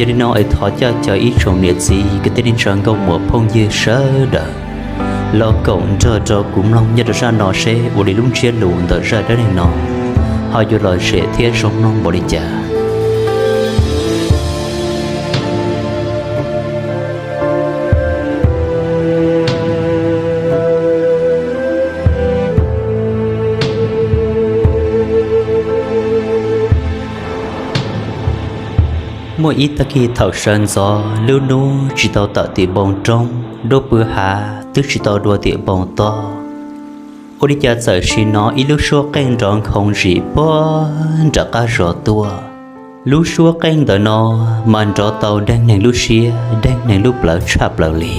Yog li no es thov caw cov ib tsoom niam txiv kwv tij neej tsa nkauj muam phooj ywg sawv daws los koom nrog rau kuv mloog nyob rau zaj no seb ua li lub ntsiab lus ntawm zaj dab neeg no ho yuav lom zem thiab zoo mloog npaum li cas. Muaj ib tag kis thaum sawv ntxov, lub hnub tsis tau tawm tim npoo roob, lub pw hav twb tsis tau dua tim npoo tob. Ua li cas txawm sim hnov ib lub suab qeej nrov nkhoov zim puag nram qab zos tuaj. Lub suab qeej ntawm no mas nrov tau deeg neeg lub siab deeg neeg lub plawv tshaj plaws li,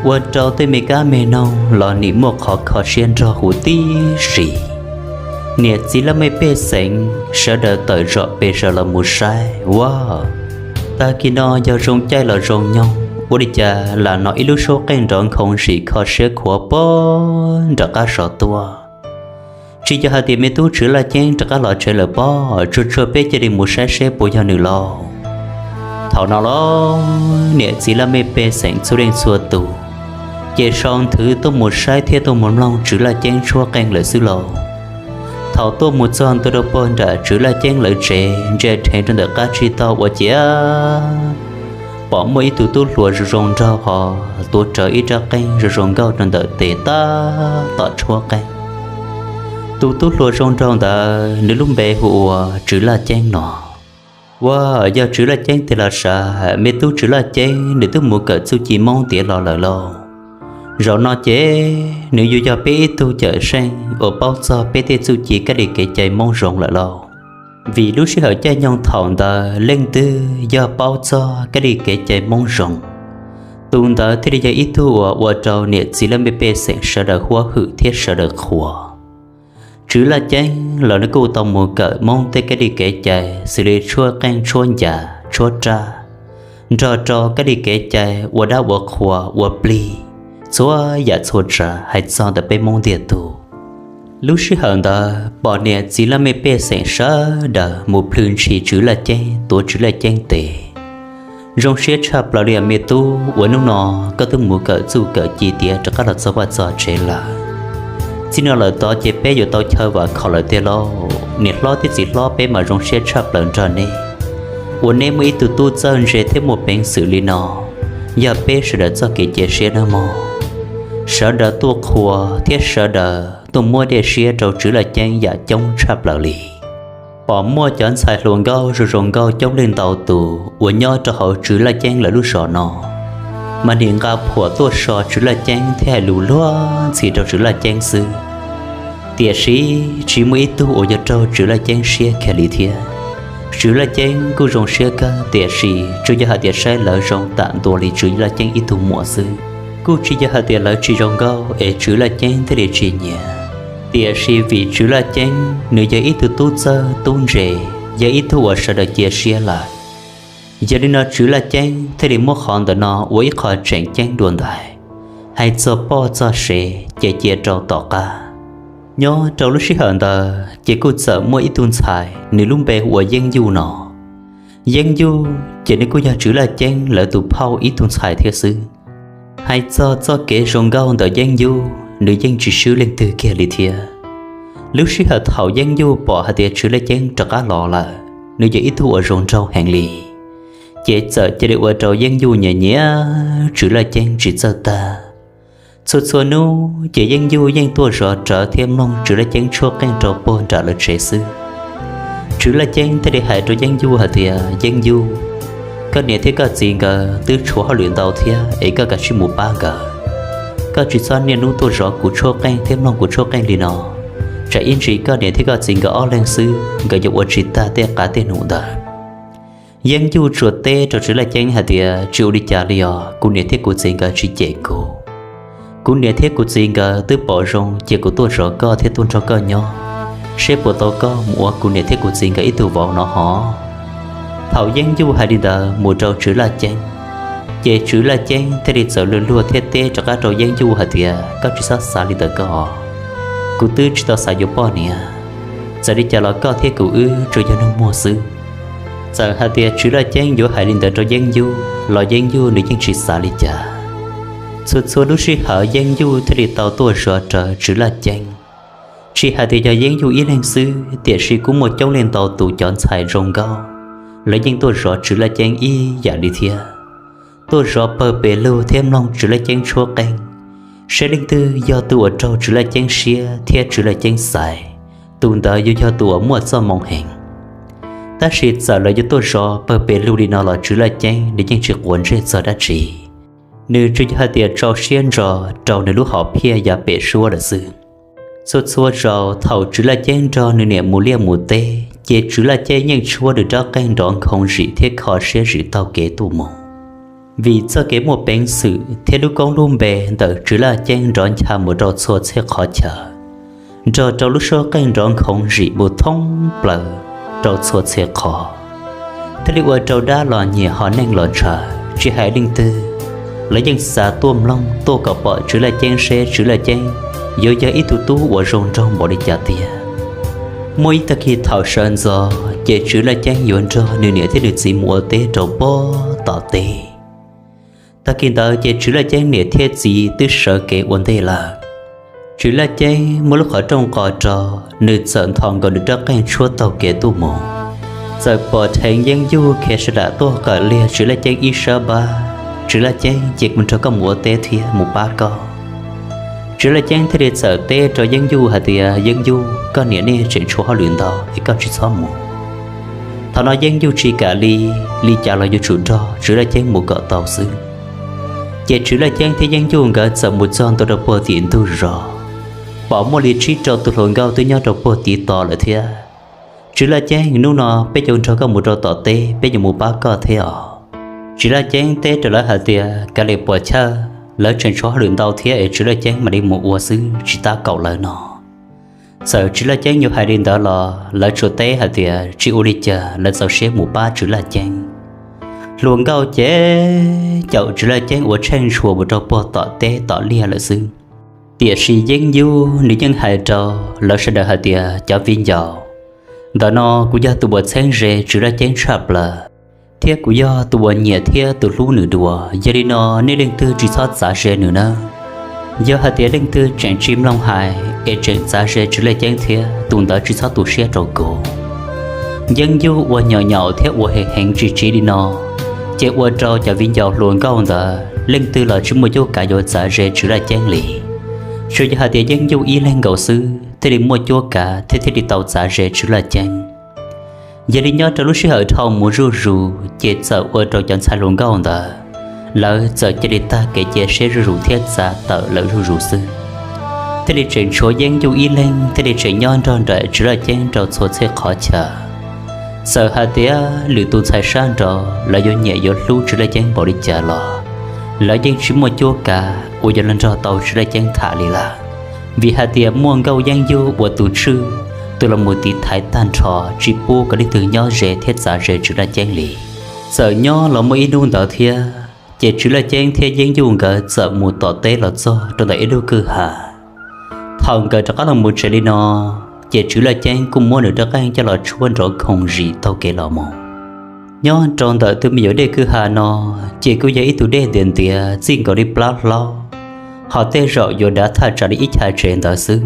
ua rau tej me kab me noog los nim muaj qhov kho siab nrog huv tib si. Niam txiv laj mej pej xeem sawv daws tawm zom pes zaws los mus saib, ua tag kis no yog zoo caij los zoo nyoog, ua li cas lam hnov ib lub suab qeej nrov nkhoov zim kho siab khuav puag nram qab zos tuaj. Tsis yog hais tias me tub Tswv Laj Ceeb rov qab los tsev lawm pob, tsuag tsuag peb cia li mus saib seb puas yog nws lauj. Thaum no los niam txiv laj mej pej xeem txhua leej txhua tus ces sau nthwv tuaj mus saib thiab tuaj mus mloog Tswv Laj Ceeb tshuab qeej lawm xwb lauj. Thaum tuaj mus txog ntua rau puag nram Tswv Laj Ceeb lawv tsev, ntsia dheev rau ntawm qab tsib taug ua ciav pom muaj ib tug tub hluas zoo zoo nraug ho tuav rawv ib rab qeej zoo zoo nkauj rau ntawm tes tab tom tshuab qeej. Tus tub hluas zoo nraug ntawd nws lub npe hu ua Tswv Laj Ceeb no. Ua, yog Tswv Laj Ceeb tes los sav, me tub Tswv Laj Ceeb nws twb mus kawm txuj ci Moob tiav los lawm lauj. Zaum no ces nws yuav yog peb ib tug cawm seej uas paub txog peb tej txuj ci kab li kev cai Moob zoo lawm lauj. Vim lub sij hawm caij nyoog thaum ntawd leej twg yog paub txog kab li kev cai Moob zoo, tus ntawd thiaj li yog ib tug uas ua rau niam txiv laj mej pej xeem sawv daws huab hwm thiab sawv daws qhuas. Tswv Laj Ceeb los nws kuj tau mus kawm Moob tej kab li kev cai xws li tshuab qeej tshuab ncas tshuab raj, nrog rau kab li kev cai ua dab ua qhua ua plig, txhua yam txhua tsav hais txog ntawm peb Moob ntiag tug. Lub sij hawm ntawd pom niam txiv laj mej pej xeem sawv daws mus plhws ntshis Tswv Laj Ceeb tuav Tswv Laj Ceeb tes. Zoo siab tshaj plaws li os me tub, ua hnub no koj twb mus kawm txuj kawm ci tiav rov qab los txog vaj txog tsev lawm. Txij no lawm tod ces peb yuav tau chaw vam khom lawm tiag lauj. Niam hlob thiab txiv hlob peb mas zoo siab tshaj plaws nrog neb, ua neb muaj ib tug tub txawj ntse thiab muaj peev xwm li no, yog peb sawv daws txoj kev cia siab nawb mog. Sawv daws tuaj qhuas thiab sawv daws tuaj muab dej siab rau Tswv Laj Ceeb yam coob tshaj plaws li. Pom muaj cov ntxhais hluas nkauj zoo zoo nkauj coob leej ntau tus uas nyob rau hauv Tswv Laj Ceeb lawv lub zos no, mas nim nqa phuam tuaj so Tswv Laj Ceeb thiab hais lus luag ntxhi rau Tswv Laj Ceeb xwb. Tiam sis tsis muaj ib tug uas yog raug Tswv Laj Ceeb siab kiag li thiab. Tswv Laj Ceeb kuj zoo siab kawg, tiam sis tsuas yog hais tias saib lawv zoo tam ntua li Tswv Laj Ceeb ib tug muam xwb. Kuj tsis yog hais tias lawv tsis zoo nkauj es Tswv Laj Ceeb thiaj li tsis nyiam, tiam sis vim Tswv Laj Ceeb nws yog ib tug tub txawj tub ntse, yog ib tug uas sawv daws cia siab lawm. Yog li no Tswv Laj Ceeb thiaj li muab qhov ntawm no ua ib qho tseem ceeb dua ntais. Hais txog poj txog sev ces cia rau tom qab. Nyob rau lub sij hawm ntawd ces kuj txawm muaj ib tug ntxhais nws lub npe hu ua Yeeb Yuj no. Yeeb Yuj ces nws kuj yog Tswv Laj Ceeb lawv tus phauj ib tug ntxhais thiab xwb. Hais txog txoj kev zoo nkauj ntawm Yeeb Yuj nws yeej tsis swb leej twg kiag li thiab. Lub sij hawm thaum Yeeb Yuj pom hais tias Tswv Laj Ceeb rov qab los lawm, nws yog ib tug uas zoo nraug heev li, ces txawm cia li ua rau Yeeb Yuj nyiam nyiam Tswv Laj Ceeb tsis txawj tag. Txhua txhua hnub ces Yeeb Yuj yeej tuaj zov rawv thiab mloog Tswv Laj Ceeb tshuab qeej rau puag nram lawv tsev xwb. Tswv Laj Ceeb thiaj li hais rau Yeeb Yuj hais tias, Yeeb Yuj, koj niam thiab koj txiv nkawd twb tshuav hauj lwm ntau thiab es koj kav tsij mus pab nkawd. Koj tsis txhob niaj hnub tuaj zov kuv tshuab qeej thiab mloog kuv tshuab qeej li no, tsam ib ntsis koj niam thiab koj txiv nkawd ob leeg xwb nkawd yuav ua tsis tag tej qav tej num ntawd. Yeeb Yuj tsuas teb rau Tswv Laj Ceeb hais tias, Tsis ua li cas li os, kuv niam thiab kuv txiv nkawd tsis cem kuv. Kuv niam thiab kuv txiv nkawd twb pom zoo cia kuv tuaj zov koj thiab tuaj nrog koj nyob, seb puas tau koj mus ua kuv niam thiab kuv txiv nkawd ib tug vauv no hov. Thaum Yeeb Yuj hais li ntawd mus rau Tswv Laj Ceeb, ces Tswv Laj Ceeb thiaj li txawm luag luag thiab teb rov qab rau Yeeb Yuj hais tias, Koj tsis txhob xav li ntawd koj. Kuv twb tsis tau xav yuav poj niam. Txawm li cas los koj thiab kuv wb tsuas yog neeg muag xwb. Txawm hais tias Tswv Laj Ceeb yuav hais li ntawd rau Yeeb Yuj los Yeeb Yuj nws yeej tsis xav li cas. Txhua txhua lub sij hawm Yeeb Yuj thiaj li tau tuaj zov rawv Tswv Laj Ceeb. Tsis hais tias yog Yeeb Yuj ib leeg xwb, tiam sis kuj muaj coob leej ntau tus cov ntxhais zoo nkauj, lawv yeej tuaj zov Tswv Laj Ceeb ib yam li thiab. Tuaj zov pawg pes lug thiab mloog Tswv Laj Ceeb tshuab qeej, seb leej twg yog tus uas raug Tswv Laj Ceeb siab thiab Tswv Laj Ceeb xaiv, tus ntawd yuav yog tus uas muaj txoj moo heev. Tab sis txawm lawv yuav tuaj zov pawg pes lug li no los Tswv Laj Ceeb nws yeej tsis quav ntsej txog dab tsi. Nws tsuas yog hais tias tso siab ntso rau nws lub hom phiaj yav pem suab lawm xwb. Txhua txhua zaus thaum Tswv Laj Ceeb nrog nws niam mus liaj mus teb, ces Tswv Laj Ceeb yeej tshuab nws rab qeej nrov nkhoov zim thiab kho siab zim taug kev tuaj mus. Vim txoj kev muaj peev xwm thiab lub koob lub npe ntawm Tswv Laj Ceeb nrov ncha mus rau txhua txhia qhov chaw, nrog rau lub suab qeej nrov nkhoov zim mus thoob plaws rau txhua txhia qhov, thiaj li ua rau dab los nyiam ho neeg los ntshaw. Tsis hais leej twg, lawv yeej xav tuaj mloog tuaj kom pom Tswv Laj Ceeb seb Tswv Laj Ceeb yuav yog ib tug tub uas zoo nraug npaum li cas tiag. Muaj ib tag kis thaum sawv ntxov ces Tswv Laj Ceeb yuav nrog nws niam thiab nws txiv mus ua teb rau pem tom teb. Tag kis ntawd ces Tswv Laj Ceeb niam thiab txiv twb sawv kev ua ntej lawm. Tswv Laj Ceeb muab lub qhov rooj qos rau, nws txawm nthos nkaus nws rab qeej tshuab taug kev tuaj mus. Txawm pom dheev Yeeb Yuj khiav sawv daws tuaj qawm liag Tswv Laj Ceeb ib sab npab. Tswv Laj Ceeb, cia kuv nrog koj mus ua teb thiab mus pab koj. Tswv Laj Ceeb thiaj li txawm teb rau Yeeb Yuj hais tias, Yeeb Yuj, koj niam nej tseem tshuav hauj lwm ntau es koj tsis txhob mus. Thaum no Yeeb Yuj tsis kam li, li cas los yuav tsum nrog Tswv Laj Ceeb mus kom tau xwb. Ces Tswv Laj Ceeb thiab Yeeb Yuj nkawd txawm mus txog ntua rau puag tim ntug zos, pom muaj li tsib rau tus hluas nkauj twb nyob rau puag tim tod lawm thiab. Tswv Laj Ceeb, hnub no peb yuav nrog koj mus rau tom teb, peb yuav mus pab koj thiab os. Tswv Laj Ceeb teb rau lawv hais tias, Kav liam puas chawj, lawv tseem tshuav hauj lwm ntau thiab es Tswv Laj Ceeb mam li mus ua xwb, tsis tab kaum lawv no. Txawm Tswv Laj Ceeb yuav hais li ntawd los lawv tsuas teb hais tias tsis ua li cas, lawv txaus siab mus pab Tswv Laj Ceeb. Hluas nkauj ces caum Tswv Laj Ceeb ua tsheej ntshua mus rau puag tom teb tom liaj lawm xwb. Tiam sis Yeeb Yuj nws yeej hais rau lawv sawv daws hais tias, Cov viv ncaus, ntawm no kuv yog tus uas txheeb ze Tswv Laj Ceeb tshaj plaws, thiab kuv yog tus uas nyiam thiab tus hlub nws dua. Yog li no nej leej twg tsis txhob txav ze nws nawb. Yog hais tias leej twg tseem tsis mloog hais es tseem txav ze Tswv Laj Ceeb thiab, tus ntawd tsis txhob tu siab rau kuv. Yeeb Yuj ua nyaum nyaum thiab ua heev heev tsis tsiv li no, ces ua rau cov viv ncaus hluas nkauj ntawd leej twg los tsis muaj cuab kav yuav txav ze Tswv Laj Ceeb li. Tsuas yog hais tias Yeeb Yuj ib leeg nkaus xwb thiaj li muaj cuab kav thiab thiaj li tau txav ze Tswv Laj Ceeb. Yog li nyob rau lub sij hawm dhau mus zuj zus ces txawm ua rau cov ntxhais hluas nkauj ntawd, lawv txawm cia li tag kev cia siab zuj zus thiab txav tawm lawm zuj zus xwb. Thiaj li tseem tshuav Yeeb Yuj ib leeg thiaj li tseem nyob nrog nraim Tswv Laj Ceeb rau txhua txhia qhov chaw. Txawm hais tias lwm tus ntxhais sab nraud lawv yuav nyiam yuav hlub Tswv Laj Ceeb npaum li cas los lawv yeej tsis muaj cuab kav uas yuav los nrog tau Tswv Laj Ceeb tham li lawm. Vim hais tias muaj Nkauj Yeeb Yuj ua tus tswj, tus los mus tiv thaiv tag nrho tsis pub kom leej twg nyob ze thiab txav ze Tswv Laj Ceeb li. Txawm nyob los muaj ib hnub ntawd thiab, ces Tswv Laj Ceeb thiab Yeeb Yuj nkawd txawm mus tom teb los txog rau ntawm ib lub kwj ha. Thaum nkawd rov qab los mus tsev li no, ces Tswv Laj Ceeb kuj muab nws rab qeej coj los tshuab nrov khoom zim taug kev los mus. Nyob rau ntawm tus me nyuam dej kwj ha no, ces kuj yog ib tug dej ntiav ntiav txij nkaus li plab hlaub, ho tej zaum yuav dav thaj tsam li ib chav tsev ntawd xwb.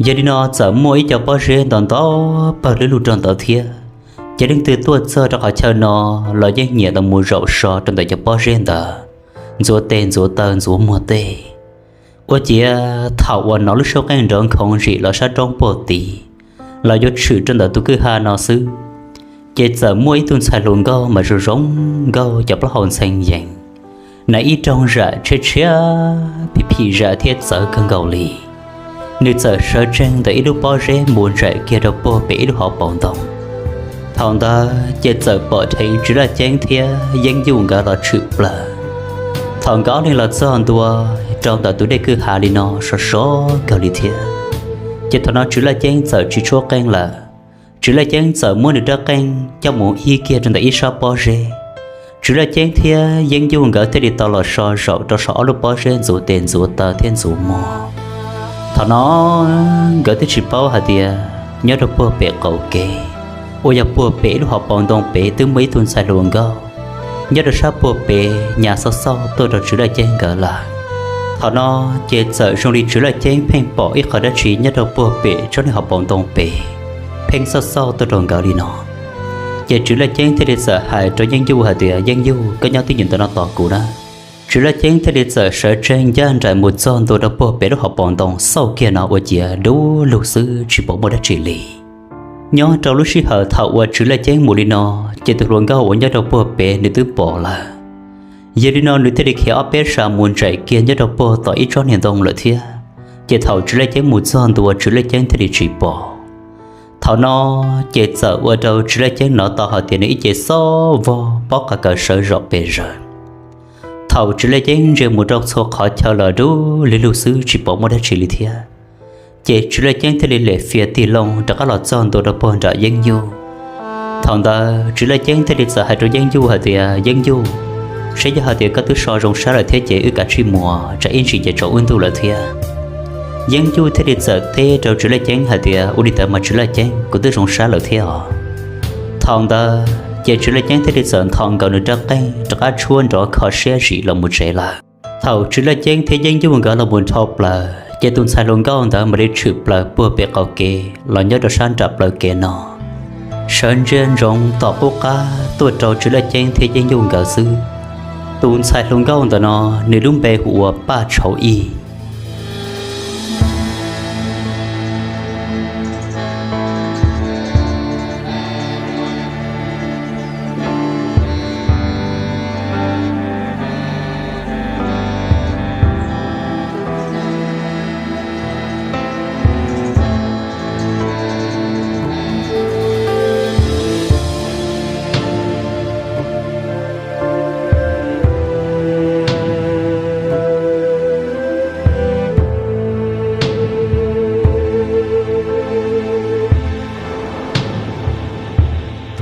Yog li no txawm muaj ib co pob zeb ntau ntau pawg lug lug rau ntawd thiab. Ces leej twg tuaj txog rau qhov chaw no los yeej nyiam los mus zaum so rau ntawm cov pob zeb ntawd, ntxuav tes ntxuav taw ntxuav muag tej. Ua ciav thaum uas hnov lub suab qeej nrov nkhoov zim los sab roob puag tid, los yuav tshwm rau ntawm tus kwj ha no xwb, ces txawm muaj ib tug ntxhais hluas nkauj mas zoo zoo nkauj cov plaub hau ntxhee yees, hnav ib rooj zam tshiab tshiab phim phim zam thiab txawv kawg nkaus li. Nws txawm sawv tsees ntawm ib lub pob zeb mus ntsaim kiag rau puag pem ib lub hauv paus ntoo. Thaum ntawd ces txawm pom dheev Tswv Laj Ceeb thiab Yeeb Yuj nkawd los tshwm plaws. Thaum nkawd ob leeg los txog ntua rau ntawm tus dej kwj ha li no sov sov kawg li thiab, ces thaum no Tswv Laj Ceeb txawm tsis tshuab qeej lawm. Tswv Laj Ceeb txawm muab nws rab qeej coj mus ib kiag rau ntawm ib sab pob zeb. Tswv Laj Ceeb thiab Yeeb Yuj nkawd thiaj li tau los so zaum rau saum ob lub pob zeb ntxuav tes ntxuav taw thiab ntxuav muag. Thaum no nkawd thiaj tsis paub hais tias nyob rau puag pem qaum kev, uas yog puag pem lub hauv paus ntoo pem twb muaj ib tug ntxhais hluas nkauj nyob rau sab puag pem nyas xauj xauj tuaj rau Tswv Laj Ceeb nkawd lawm. Thaum no ces txawm zoo li Tswv Laj Ceeb pheej pom ib qho dab tsi nyob rau puag pem tsob niag hauv paus ntoo pem, pheej xauj xauj tuaj rau nkawd li no. Ces Tswv Laj Ceeb thiaj li txawm hais rau Yeeb Yuj hais tias, Yeeb Yuj, koj nyob twj ywm ntawm no tos kuv na. Tswv Laj Ceeb thiaj li txawm sawv tsees ncaj nraim mus txog ntua rau puag pem lub hauv paus ntoo, xauj kiag no ua ciav dub lug xwb tsis pom muaj dab tsi li. Nyob rau lub sij hawm thaum uas Tswv Laj Ceeb mus li no, ces tus hluas nkauj uas nyob rau puag pem nws twb pom lawm. Yog li no nws thiaj li khiav ob peb sab mus ntsais kiag nyob rau puag tom ib tsob niag ntoo lawm thiab. Ces thaum Tswv Laj Ceeb mus txog ntua Tswv Laj Ceeb thiaj li tsis pom. Thaum no ces txawm ua rau Tswv Laj Ceeb hnov tau hais tias nws ib ce xob vog pob qa kaws sawv zom pes zaws. Thaum Tswv Laj Ceeb ntsia mus rau txhua qhov chaw los dub lig lug xwb tsis pom muaj dab tsi li thiab. Ces Tswv Laj Ceeb thiaj li lem fias tig loo rov qab los txog ntua rau puag nram Yeeb Yuj. Thaum ntawd Tswv Laj Ceeb thiaj li txawm hais rau Yeeb Yuj hais tias, Yeeb Yuj, seb yog hais tias koj twb so zoo sab lawm thiab ces wb kav tsij mus, tsam ib ntsis ces tsaus wb ntuj lawm thiab. Yeeb Yuj thiaj li txawm teb rau Tswv Laj Ceeb hais tias, Ua li ntawd mas Tswv Laj Ceeb, kuv twb zoo sab lawm thiab os. Thaum ntawd ces Tswv Laj Ceeb thiaj li txawm nthos nkaus nws rab qeej rov qab tshuab nrov kho siab zim los mus tsev lawm. Thaum Tswv Laj Ceeb thiab Yeeb Yuj nkawd los mus dhau plaws ces tus ntxhais hluas nkauj ntawd mam li tshwm plaws puag pem qaum kev los nyob rau sab nram plawv kev no, sawv ntsia ntsoov tom qub qab tuaj rau Tswv Laj Ceeb thiab Yeeb Yuj nkawd xwb. Tus ntxhais hluas nkauj ntawm no nws lub npe hu ua Paj Tshauv Ib.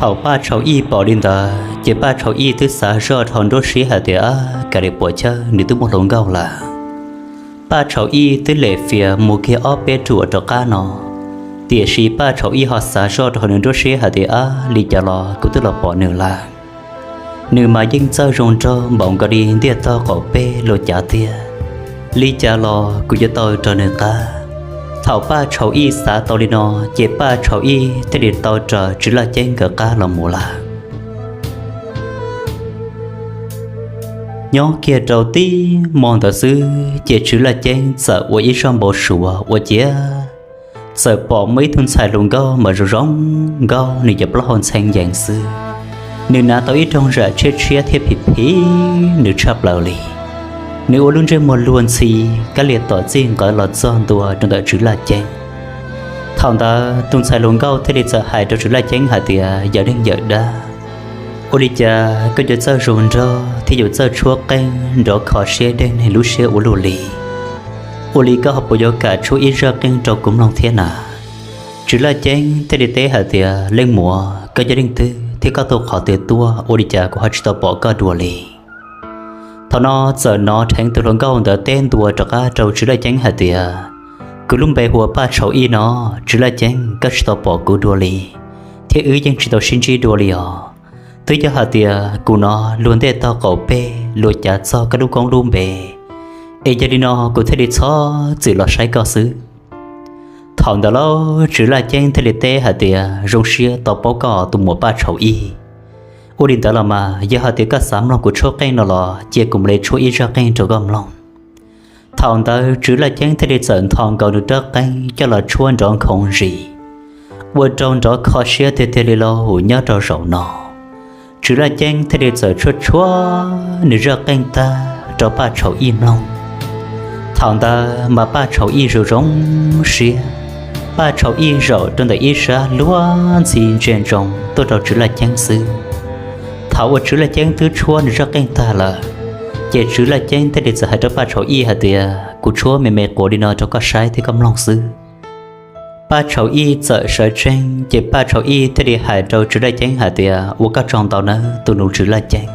Thaum Paj Tshauv Ib pom li ntawd ces Paj Tshauv Ib twb xav zoj rau hauv nruab siab hais tias, Ab, kav liam puas chawj, nws twb muaj hluas nkauj lawm. Paj Tshauv Ib twb lem fias mus kiag ob peb ruam rov qab no, tiam sis Paj Tshauv Ib ho xav zoj rau hauv nws nruab siab hais tias, Ab, li cas los kuv twb los pom nws lawm. Nws mas yeej txawj zoo nraug npaum nkaus li ntiaj tog qaum peb luag cav tiag. Li cas los kuv yuav tau raws nws qab. Thaum Paj Tshauv Ib xav tau li no, ces Paj Tshauv Ib thiaj li tau raws Tswv Laj Ceeb nkawd qab los mus lawm. Nyob kiag rau tib hmo ntawd xwb ces Tswv Laj Ceeb txawm ua ib zaj npau suav ua ciav txawm pom muaj ib tug ntxhais hluas nkauj mas zoo zoo nkauj, nws cov plaub hau ntxhee yees xwb. Nws hnav tau ib rooj zam tshiab tshiab thiab phim phim nws tshaj plaws li. Nws ua lub ntsej muag luag ntxhi, kab lia tom txij nqawv los txog ntua rau ntawm Tswv Laj Ceeb. Thaum ntawd tus ntxhais hluas nkauj thiaj li txawm hais rau Tswv Laj Ceeb hais tias, Yawm neeg yawm dab, ua li cas koj yuav txawj zoo nraug thiab yuav txawj tshuab qeej nrov kho siab deeg neeg lub siab ua luaj li? Ua li koj ho puas yuav kam tshuab ib zaj qeej rau kuv mloog thiab na? Tswv Laj Ceeb thiaj li teb hais tias, Leej muam, koj yog leej twg thiab koj tuaj qhov twg tuaj, ua li cas kuv ho tsis tau pom koj dua li? Thaum no txawm hnov dheev tus hluas nkauj ntawd teb ntua rov qab rau Tswv Laj Ceeb hais tias, Kuv lub npe hu ua Paj Tshauv Ib no, Tswv Laj Ceeb, koj tsis tau pom kuv dua li, thiab wb yeej tsis tau sib ntsib dua li os. Twb yog hais tias kuv no luag ntej tog qaum peb luag cav txog koj lub koob lub npe, es yog li no kuv thiaj li txhob txwm los saib koj xwb. Thaum ntawd lauj, Tswv Laj Ceeb thiaj li teb hais tias, Zoo siab tau paub koj tus muam Paj Tshauv Ib. Ua li ntawd los mas yog hais tias koj xav mloog kuv tshuab qeej no los cia kuv mam li tshuab ib zaj qeej rau koj mloog. Thaum ntawd Tswv Laj Ceeb thiaj li txawm nthos nkaus nws rab qeej coj los tshuab nrov nkhoov zis, ua rau nrov kho siab tiag tiag li lauj. Nyob rau zaum no Tswv Laj Ceeb thiaj li txawm tshuab tshuab nws zaj qeej tag rau Paj Tshauv Ib mloog. Thaum ntawd mas Paj Tshauv Ib zoo zoo siab, Paj Tshauv Ib zaum rau ntawm ib sab luag ntxhi ntsia ntsoov tuaj rau Tswv Laj Ceeb xwb. Thaum uas Tswv Laj Ceeb twb tshuab nws zaj qeej tag lawm, ces Tswv Laj Ceeb thiaj li txawm hais rau Paj Tshauv Ib hais tias, Kuv tshuab me me quav li no rau koj saib thiab koj mloog xwb. Paj Tshauv Ib txawm sawv tsees ces Paj Tshauv Ib thiaj li hais rau Tswv Laj Ceeb hais tias, Ua koj tsaug ntau nawb tus nus Tswv Laj Ceeb,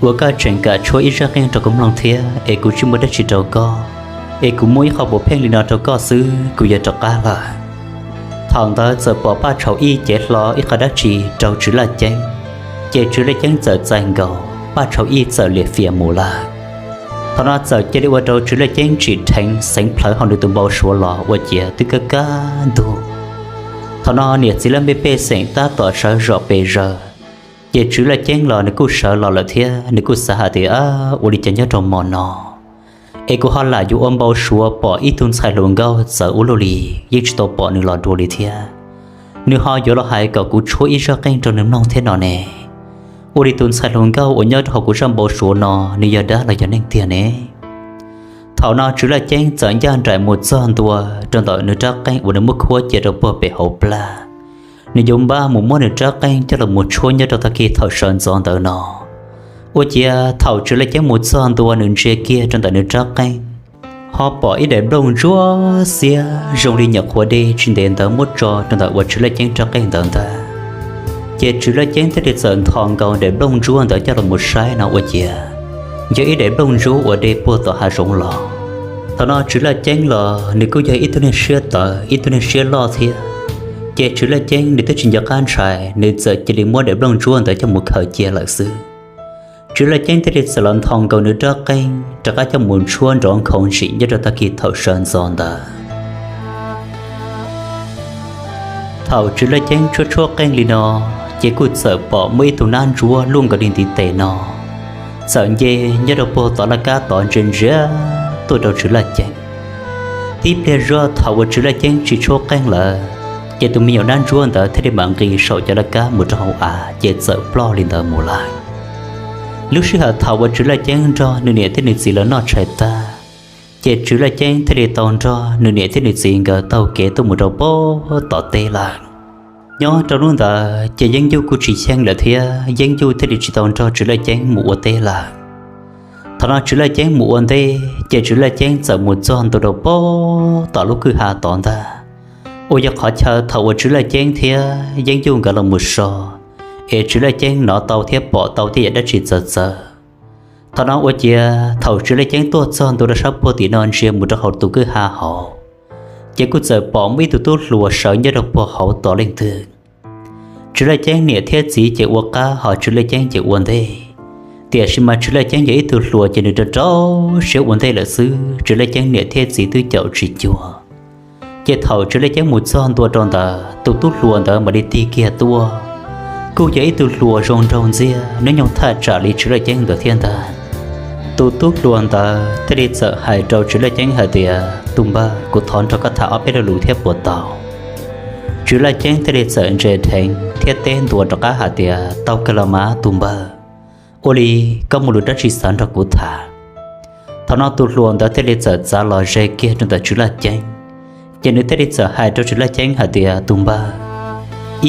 uas koj tseem kam tshuab ib zaj qeej rau kuv mloog thiab, es kuv tsis muaj dab tsi rau koj, es kuv muab ib qho puav pheej li no rau koj xwb kuv yuav rov qab lawm. Thaum ntawd txawm pom Paj Tshauv Ib cev hlo ib qho dab tsi rau Tswv Laj Ceeb, ces Tswv Laj Ceeb txawm txais nkaus, Paj Tshauv Ib txawm liam fiam mus lawm. Thaum no txawm cia li ua rau Tswv Laj Ceeb tsim dheev xeev plhawv hauv nws tus npau suav los ua ciav twb kaj kaj ntug. Thaum no niam txiv laj mej pej xeem tab tom sawv zom pes zaws, ces Tswv Laj Ceeb los nws kuj sawv los lawm thiab nws kuj xav hais tias, ua li cas nyob rau hmo no es kuv ho lam yuav ua npau suav pom ib tug ntxhais hluas nkauj txawv ua luaj li, yeej tsis tau pom nws los dua li thiab. Nws ho yuav los hais kom kuv tshuab ib zaj qeej rau nws mloog thiab no ne. Ua li tus ntxhais hluas nkauj uas nyob rau hauv kuv zaj npau suav no, nws yog dab los yog neeg tiag ne? Thaum no Tswv Laj Ceeb txawm ncaj nraim mus txog ntua rau ntawm nws rab qeej uas nws muab khuab cia rau puag pem hauv plag. Nws yuav npaj mus muab nws rab qeej coj los mus tshuab nyob rau tag kis thaum sawv ntxov ntawd no. Ua ciav thaum Tswv Laj Ceeb mus txog ntua nws ntsia kiag rau ntawm nws rab qeej, ho pom ib daim nplooj ntsuab xiab zoo li nyuam qhuav de tsis ntev ntawd muab tso rau ntawm uas Tswv Laj Ceeb rab qeej ntawd ntag. Ces Tswv Laj Ceeb thiaj li txawm nthos nkaus daim nplooj ntsuab ntawd coj los mus saib no ua ciav yog ib daim nplooj ntsuab uas de puag tom hav zoov los. Thaum no Tswv Laj Ceeb los nws kuj yog ib tug neeg siab tawv, ib tug neeg siab loj thiab. Ces Tswv Laj Ceeb nws twb tsis nco qab ntshai, nws txawm cia li muab daim nplooj ntsuab ntawd coj mus khaws cia lawm xwb. Tswv Laj Ceeb thiaj li txawm los nthos nkaus nws rab qeej rov qab coj mus tshuab nrov nkhaus ntsim nyob rau tag kis thaum sawv ntxov ntawd. Thaum Tswv Laj Ceeb tshuab tshuab qeej li no, ces kuj txawm pom muaj ib tug nab ntsuab luaj nkaus li ntiv tes no txawm nce nyob rau puag tom laj kab tod ntsia ntsia tuaj rau Tswv Laj Ceeb. Tib pliag zog thaum uas Tswv Laj Ceeb tsis tshuab qeej lawm, ces tus me nyuam nab ntsuab ntawd thiaj li mam nqis saum cov laj kab mus rau hauv av ces txawm ploj li ntawd mus lawm. Lub sij hawm thaum uas Tswv Laj Ceeb nrog nws niam thiab nws txiv lawv noj tshais tag, ces Tswv Laj Ceeb thiaj li tau nrog nws niam thiab nws txiv nkawd taug kev tuaj mus rau puag tom teb lawm. Nyob rau hnub ntawd ces Yeeb Yuj kuj tsis xyeej lawm thiab Yeeb Yuj thiaj li tsis tau nrog Tswv Laj Ceeb mus ua teb lawm. Thaum no Tswv Laj Ceeb mus ua ntej ces Tswv Laj Ceeb txawm mus txog ntua rau puag tom lub kwj ha tod ntag, uas yog qhov chaw thaum uas Tswv Laj Ceeb thiab Yeeb Yuj nkawd los mus so, es Tswv Laj Ceeb hnov tau thiab pom tau tej yam dab tsi txawv txawv. Thaum no ua ciav thaum Tswv Laj Ceeb tuaj txog ntua rau sab puag tim no ntsia mus rau hauv tus kwj ha hauv, ces kuj txawm pom muaj ib tug tub hluas sawv nyob rau puag hauv tod leej twg. Tswv Laj Ceeb niam thiab txiv ces ua qab, ho Tswv Laj Ceeb ces ua ntej. Tiam sis mas Tswv Laj Ceeb yog ib tug hluas ces nws rau rau siab ua ntej lawm xwb, Tswv Laj Ceeb niam thiab txiv twb caum tsis cuag. Ces thaum Tswv Laj Ceeb mus txog ntua rau ntawd, tus tub hluas ntawd mam li tig kiag tuaj. Kuj yog ib tug hluas zoo nraug ntxiag, hnub nyoog thaj tsam li Tswv Laj Ceeb ntawd thiab ntag. Tus tub hluas ntawd thiaj li txawm hais rau Tswv Laj Ceeb hais tias, Tus npawg, kuv thov nrog koj tham ob peb lo lus thiab puas tau? Tswv Laj Ceeb thiaj li txawm ntse dheev thiab teb ntua rov qab hais tias, Tau kawg los mas tus npawg, ua li koj muaj lus dab tsi xav nrog kuv tham? Thaum no tus hluas ntawd thiaj li txawm txav los ze kiag rau ntawm Tswv Laj Ceeb, ces nws thiaj li txawm hais rau Tswv Laj Ceeb hais tias, Tus npawg,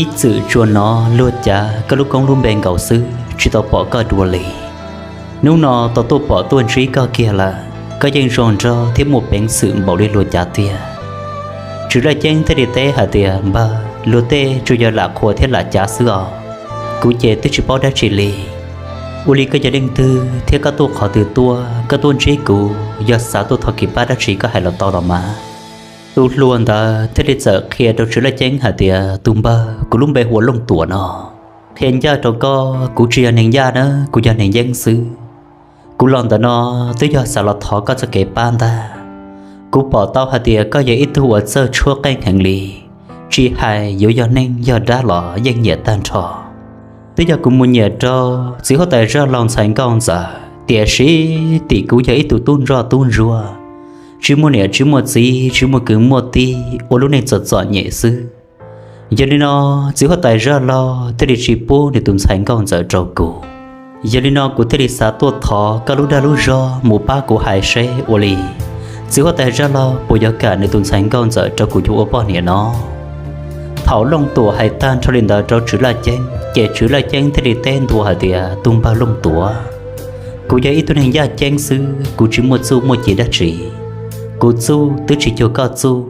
ib txwm tsuas hnov luag cav koj lub koob lub npe nkaus xwb, tsis tau pom koj dua li. Hnub no tau tuaj pom tuaj ntsib koj kiag lawm, koj yeej zoo nraug thiab muaj peev xwm npaum li luag cav tiag. Tswv Laj Ceeb thiaj li teb hais tias, Npawg, luag tej tsuas yog lam qhuas thiab lam cav xwb os. Kuv ces twb tsis paub dab tsi li. Ua li koj yog leej twg thiab koj tuaj qhov twg tuaj, koj tuaj ntsib kuv yog xav tuaj thov kev pab dab tsi koj hais los tau los mas. Tus hluas ntawd thiaj li txawm qhia rau Tswv Laj Ceeb hais tias, Tus npawg, kuv lub npe hu ua Looj Tuam no. Qhia ncaj rau koj, kuv tsis yog neeg Yaj na, kuv yog neeg Yeeb xwb. Kuv los ntawm no twb yog xav los thov koj txoj kev pab ntag. Kuv pom tau hais tias koj yog ib tug uas txawj tshuab qeej heev li, tsis hais yuav yog neeg yog dab los yeej nyiam tag nrho. Twb yog kuv mus nyiam rau txiv huab tais Zaj Laug ntxhais nkauj ntxawm, tiam sis tim kuv yog ib tug tub ntsoj tub ntsuag, tsis muaj niam tsis muaj txiv, tsis muaj kwv muaj tij, ua lub neej txom txom nyem xwb. Yog li no, txiv huab tais Zaj Laug thiaj li tsis pub nws tus ntxhais nkauj ntxawm rau kuv. Yog li no kuv thiaj li xav tuaj thov koj lub dag lub zog mus pab kuv hais seb ua li txiv huab tais Zaj Laug puas yuav kam nws tus ntxhais nkauj ntxawm rau kuv yuav ua poj niam no. Thaum Looj Tuam hais tag nrho li ntawd rau Tswv Laj Ceeb, ces Tswv Laj Ceeb thiaj li teb ntua hais tias, Tus npawg Looj Tuam, kuv yog ib tug neeg yaj ceeb xwb, kuv tsis muaj txuj muaj ci dab tsi. Kuv txuj twb tsis cuag koj txuj.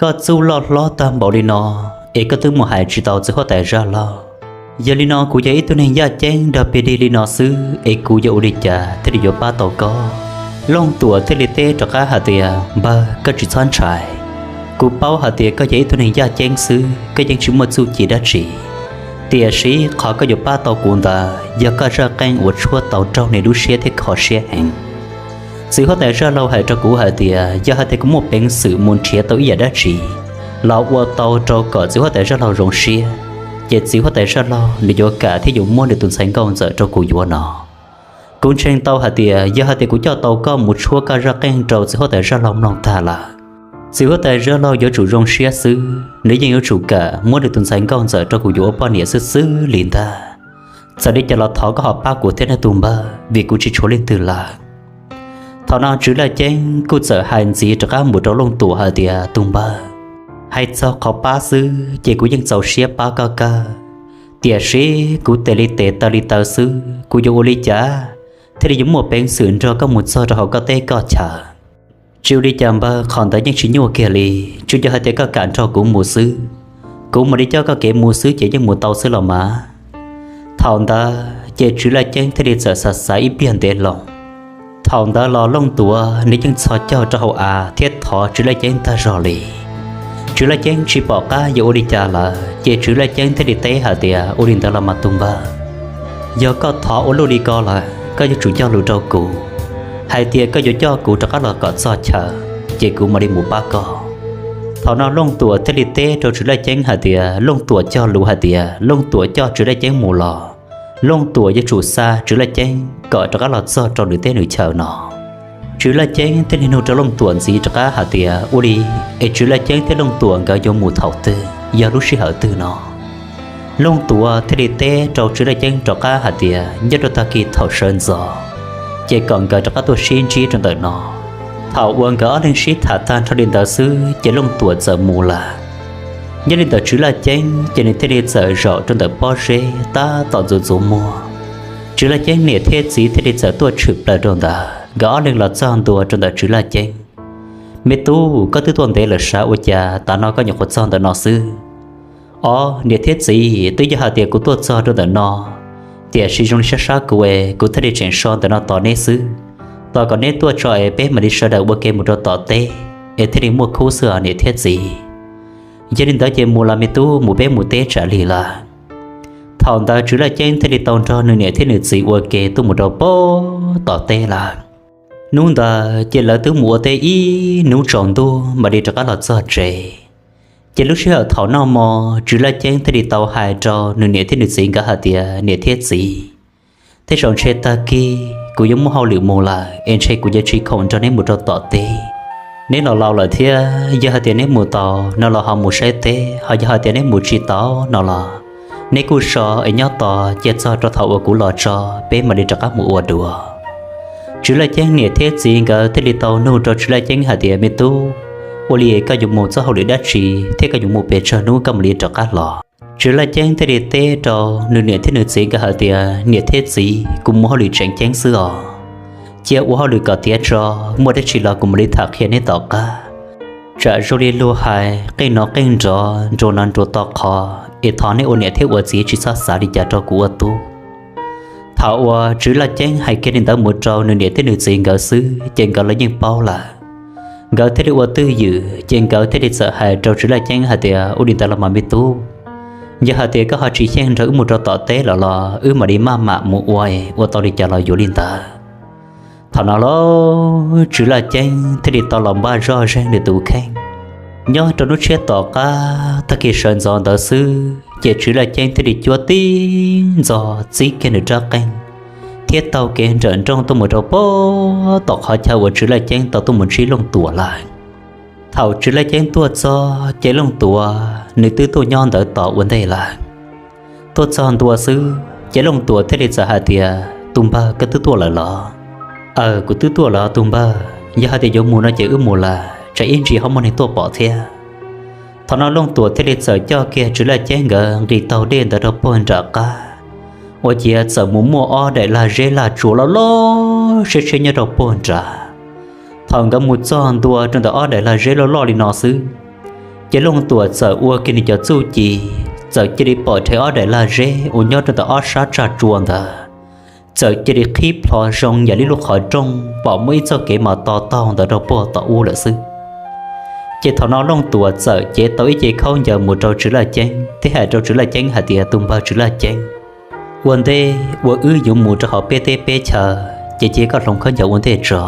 Koj txuj loj hlob tag npaum li no, es koj twb mus hais tsis tau txiv huab tais Zaj Laug. Yog li no kuv yog ib tug neeg yaj ceeb nrog pig dig li no xwb, es kuv yuav ua li cas thiaj li yuav pab tau koj? Looj Tuam thiaj li teb rov qab hais tias, Npawg, koj tsis txhob ntshai. Kuv paub hais tias koj yog ib tug neeg yaj ceeb xwb, koj yeej tsis muaj txuj ci dab tsi, tiam sis qhov koj yuav pab tau kuv ntawd yog koj zaj qeej uas tshuab tau raug nws lub siab thiab kho siab heev. Txiv huab tais zaj laug hais rau kuv hais tias yog hais tias kuv muaj peev xwm mus nrhiav tau ib yam dab tsi los ua tau rau kom txiv huab tais zaj laug zoo siab, ces txiv huab tais zaj laug nws yuav kam thiab yuav muab nws tus ntxhais nkauj ntxawm rau kuv yuav no. Kuv ntseeg tau hais tias yog hais tias kuv coj tau koj mus tshuab koj zaj qeej rau txiv huab tais zaj laug mloog tag lawm, txiv huab tais zaj laug yuav tsum zoo siab xwb, nws yeej yuav tsum kam muab nws tus ntxhais nkauj ntxawm rau kuv yuav ua poj niam xwb xwb li ntag. Txawm li cas los thov koj ho pab kuv thiab nawb tus npawg, vim kuv tsis tshuav leej twg lawm. Thaum no Tswv Laj Ceeb kuj txawm hais ntxiv rov qab mus rau Looj Tuam hais tias, tus npawg, hais txog qhov pab xwb ces kuv yeej txaus siab pab koj kawg, tiam sis kuv tes li tes taw li taw xwb, kuv yuav ua li cas thiaj li yuav muaj peev xwm nrog koj mus txog rau hauv koj teb koj chaw? Tsis ua li cas npawg, qhov ntawd yeej tsis nyuaj kiag li, tsuas yog hais tias koj kam nrog kuv mus xwb, kuv mam li coj koj kev mus xwb ces yeej mus tau xwb los mas. Thaum ntawd ces Tswv Laj Ceeb thiaj li txawm xav xav ib pliag ntev loo. Thaum ntawd los Looj Tuam nws yeej txhos caug rau hauv av thiab thov Tswv Laj Ceeb tag zog li. Tswv Laj Ceeb tsis pom qab yuav ua li cas lawm ces Tswv Laj Ceeb thiaj li teb hais tias, ua li ntawd los mas tus npawg, yog koj thov ua luaj li ko lawm koj yuav tsum cog lus rau kuv hais tias koj yuav coj kuv rov qab los kom txog chaw, ces kuv mam li mus pab koj. Thaum no Looj Tuam thiaj li teb rau Tswv Laj Ceeb hais tias Looj Tuam cog lus hais tias Looj Tuam coj Tswv Laj Ceeb mus los Looj Tuam yuav tsum xa Tswv Laj Ceeb kom rov qab los txog rau nws teb nws chaw no. Tswv Laj Ceeb thiaj li nug rau Looj Tuam ntxiv rov qab hais tias ua li es Tswv Laj Ceeb thiab Looj Tuam nkawd yuav mus thaum twg, yog lub sij hawm twg no? Looj Tuam thiaj li teb rau Tswv Laj Ceeb rov qab hais tias nyob rau tag kis thaum sawv ntxov ces kom nkawd rov qab tuaj sib ntsib rau ntawm no. Thaum uas nkawd ob leeg sib tham tag nrho li ntawd xwb ces Looj Tuam txawm mus lawm. Nyob li ntawm Tswv Laj Ceeb ces nws thiaj li txawm zaum rau ntawm pob zeb tab tom ntxuav ntxuav muag. Tswv Laj Ceeb niam thiab txiv thiaj li txawm tuaj tshwm plaws rau ntawd, nkawd ob leeg los txog ntua rau ntawm Tswv Laj Ceeb. Me tub, koj twb tuaj ntev lawm sav, ua cas tav no koj nyuam qhuav txog ntawm no xwb? Ob, niam thiab txiv, twb yog hais tias kuv tuaj txog rau ntawm no, tiam sis zoo li sab sab kuv es kuv thiaj li tseem so ntawm no tos neb xwb, tos kom neb tuaj tso es peb mam li sawv daws ua ke mus rau tom teb es thiaj li muaj khub xwb os niam thiab txiv. Yog li ntawd ces mus los me tub, mus peb mus teb tsam lig lawm. Thaum ntawd Tswv Laj Ceeb thiaj li tau nrog nws niam thiab nws txiv ua ke tuaj mus rau pem tom teb lawm. Hnub ntawd ces lawv twb mus ua teb ib hnub tsaus ntuj mam li rov qab los txog tsev. Ces lub sij hawm thaum noj hmo, Tswv Laj Ceeb thiaj li tau hais rau nws niam thiab nws txiv nkawd hais tias, niam thiab txiv, tej zaum ntshe tag kis kuv yuav muaj hauj lwm mus lawm es ntshe kuv yuav tsis khoom nrog neb mus rau tom teb. Neb los laus lawm thiab, yog hais tias neb mus tau no los ho mus saib teb, ho yog hais tias neb mus tsis tau no los neb kuj so es nyob tos cia txog rau thaum uas kuv los tso, peb mam li rov qab mus ua dua. Tswv Laj Ceeb niam thiab txiv nkawd thiaj li tau nug rau Tswv Laj Ceeb hais tias, me tub, ua li koj yuav mus txoj hauj lwm dab tsi thiab koj yuav mus pes tsawg hnub koj mam li rov qab los? Tswv Laj Ceeb thiaj li teb rau nws niam thiab nws txiv nkawd hais tias, niam thiab txiv, kuv mus hauj lwm tseem ceeb xwb os. Cia ua hauj lwm kom tiav tso, muaj dab tsi los kuv mam li tham qhia neb tom qab. Tsam zoo li luag hais, qeej no qeej nrov, nruas no nruas to qhov, es thov neb ua niam thiab ua txiv tsis txhob xav li cas rau kuv ua tub. Thaum uas Tswv Laj Ceeb hais kiag li ntawd mus rau nws niam thiab nws txiv nkawd xwb ces nkawd los yeej paub lawm. Nkawd thiaj li ua twj ywm ces nkawd thiaj li txawm hais rau Tswv Laj Ceeb hais tias, ua li ntawd los mas me tub, yog hais tias koj ho tsis xyeej nrog wb mus rau tom teb lawm los wb mam li maj mam mus ua, ua tau li cas los yuav li ntawd. Thaum no los Tswv Laj Ceeb thiaj li tau los npaj zoj zeeg nws tus kheej. Nyob rau hnub tshiab tom qab tag kis sawv ntxov ntawd xwb ces Tswv Laj Ceeb thiaj li cuab tib ntxov txib kiag nws rab qeej thiab taug kev nrawm nrooj tuaj mus rau pem tom qhov chaw uas Tswv Laj Ceeb tau tuaj mus ntsib Looj Tuam lawm. Thaum Tswv Laj Ceeb tuaj txog ces Looj Tuam nws twb tuaj nyob ntawd tos ua ntej lawm. Tuaj txog ntua xwb ces Looj Tuam thiaj li txawm hais tias, tus npawg, koj twb tuaj lawm los? Aw, kuv twb tuaj lawm tus npawg, yog hais tias yuav mus no ces wb mus lawm, tsam ib ntsis ho muaj neeg tuaj pom thiab. Thaum no Looj Tuam thiaj li txawm coj kiag Tswv Laj Ceeb nkawd nqis taug dej ntawd rau puag nram qab, ua ciav txawm mus muaj ob daim lag zeb lag tsuas loj loj siab siab nyob rau puag nrad. Thaum nkawd mus txog ntua rau ntawm ob daim lag zeb loj loj li no xwb, ces Looj Tuam txawm ua kiag nws cov txuj ci, txawm cia li pom rhe ob daim lag zeb uas nyob rau ntawm ob sab tsag tsua ntawd txawm cia li qhib plho zoo yam li lub qhov rooj pom muaj ib txoj kev mas to taug ntawd rau puag tom ub lawm xwb. Ces thaum no Looj Tuam txawm cev tau ib ce khaub ncaws mus rau Tswv Laj Ceeb thiab hais rau Tswv Laj Ceeb hais tias, Tus npawg Tswv Laj Ceeb, ua ntej uas wb yuav mus rau hauv peb teb peb chaw, ces cia koj hloov khaub ncaws ua ntej tso.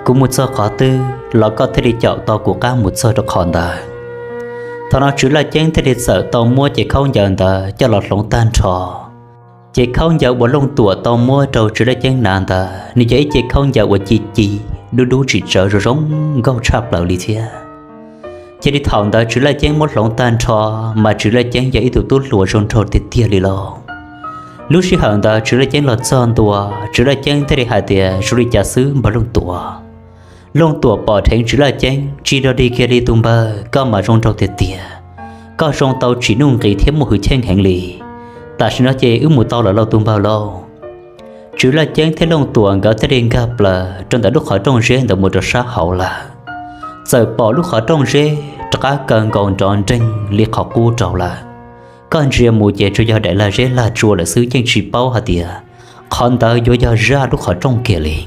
Kuv mus txog qhov twg los koj thiaj li caum tau kuv qab mus txog rau qhov ntawd. Thaum no Tswv Laj Ceeb thiaj li txawm tau muab ce khaub ncaws ntawd coj los hloov tag nrho. Ces khaub ncaws uas Looj Tuam tau muab rau Tswv Laj Ceeb hnav ntawd nws yog ib ce khaub ncaws uas ci ci, dub dub tsis tsawv, zoo zoo nkauj tshaj plaws li thiab. Cia li thaum ntawd Tswv Laj Ceeb muab hloov tag nrho, mas Tswv Laj Ceeb yog ib tug tub hluas zoo nraug tiag tiag li lauj. Lub sij hawm ntawd Tswv Laj Ceeb los txog ntua, Tswv Laj Ceeb thiaj li hais tias, Zoo li cas xwb npawg Looj Tuam? Looj Tuam pom dheev Tswv Laj Ceeb, Tsis dog dig kiag li tus npawg, koj mas zoo nraug tiag tiag. Koj zoo tau tsim nuj nqis thiab muaj hwj chim heev li. Tam sim no ces wb mus tau lawm lauj tus npawg lauj. Tswv Laj Ceeb thiab Looj Tuam nkawd thiaj li nkag plaws rau ntawm lub qhov rooj zeb ntawd mus rau sab hauv lawm. Txawm pom lub qhov rooj zeb rov qab kaw nkaus nrov nreeg li qhov qub rau lawm. Koj ntsia mus ces tsuas yog daim lag zeb lag tsua lawm xwb, yeej tsis paub hais tias qhov ntawd yuav yog zaj lub qhov rooj kiag li.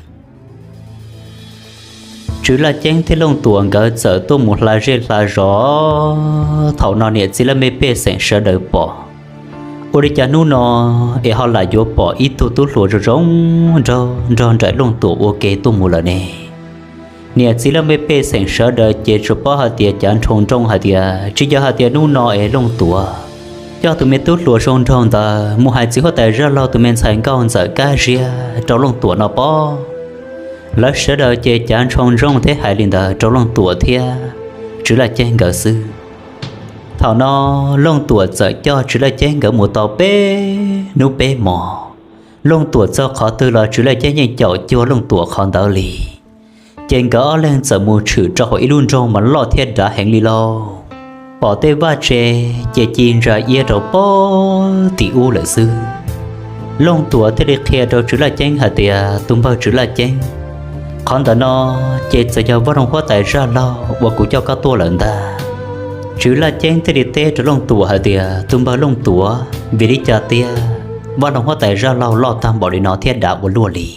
Tswv Laj Ceeb thiab Looj Tuam nkawd txawm tuaj mus hla zej hla zos. Thaum no niam txiv laj mej pej xeem sawv daws pom, Ua li cas hnub no es ho lam yuav pom ib tug tub hluas zoo zoo nraug nrog nraim Looj Tuam ua ke tuaj mus lawm ne? Niam txiv laj mej pej xeem sawv daws ces tsuas paub hais tias cav nrhoo nrooj hais tias tsis yog hais tias hnub no es Looj Tuam coj tus me tub hluas zoo nraug ntawd mus hais txiv huab tais Zaj Laug tus me ntxhais nkauj ntxawm Kab Ziag rau Looj Tuam no pob. Lawv sawv daws ces cav nrhoo nrooj thiab hais li ntawd rau Looj Tuam thiab Tswv Laj Ceeb nkawd xwb. Thaum no Looj Tuam txawm coj Tswv Laj Ceeb nkawd mus tau peb hnub peb hmos. Looj Tuam txog qhov twg los Tswv Laj Ceeb yeej caum cuag Looj Tuam qhov ntawd li. Ces nkawd ob leeg txawm mus tshwm rau hauv ib lub nroog mas loj thiab dav heev li lauj. Pom tej vaj tse ces ci ntsa iab rau pob tim ub lawm xwb. Looj Tuam thiaj li qhia rau Tswv Laj Ceeb hais tias, Tus npawg Tswv Laj Ceeb, qhov ntawm no ces txawm yog Vaj Loog huab tais Zaj Laug uas kuv coj koj tuaj lawm ntag. Tswv Laj Ceeb thiaj li teb rau Looj Tuam hais tias, Tus npawg Looj Tuam, vim li cas tiag Vaj Loog huab tais Zaj Laug loj tag npaum li no thiab dav ua luaj li?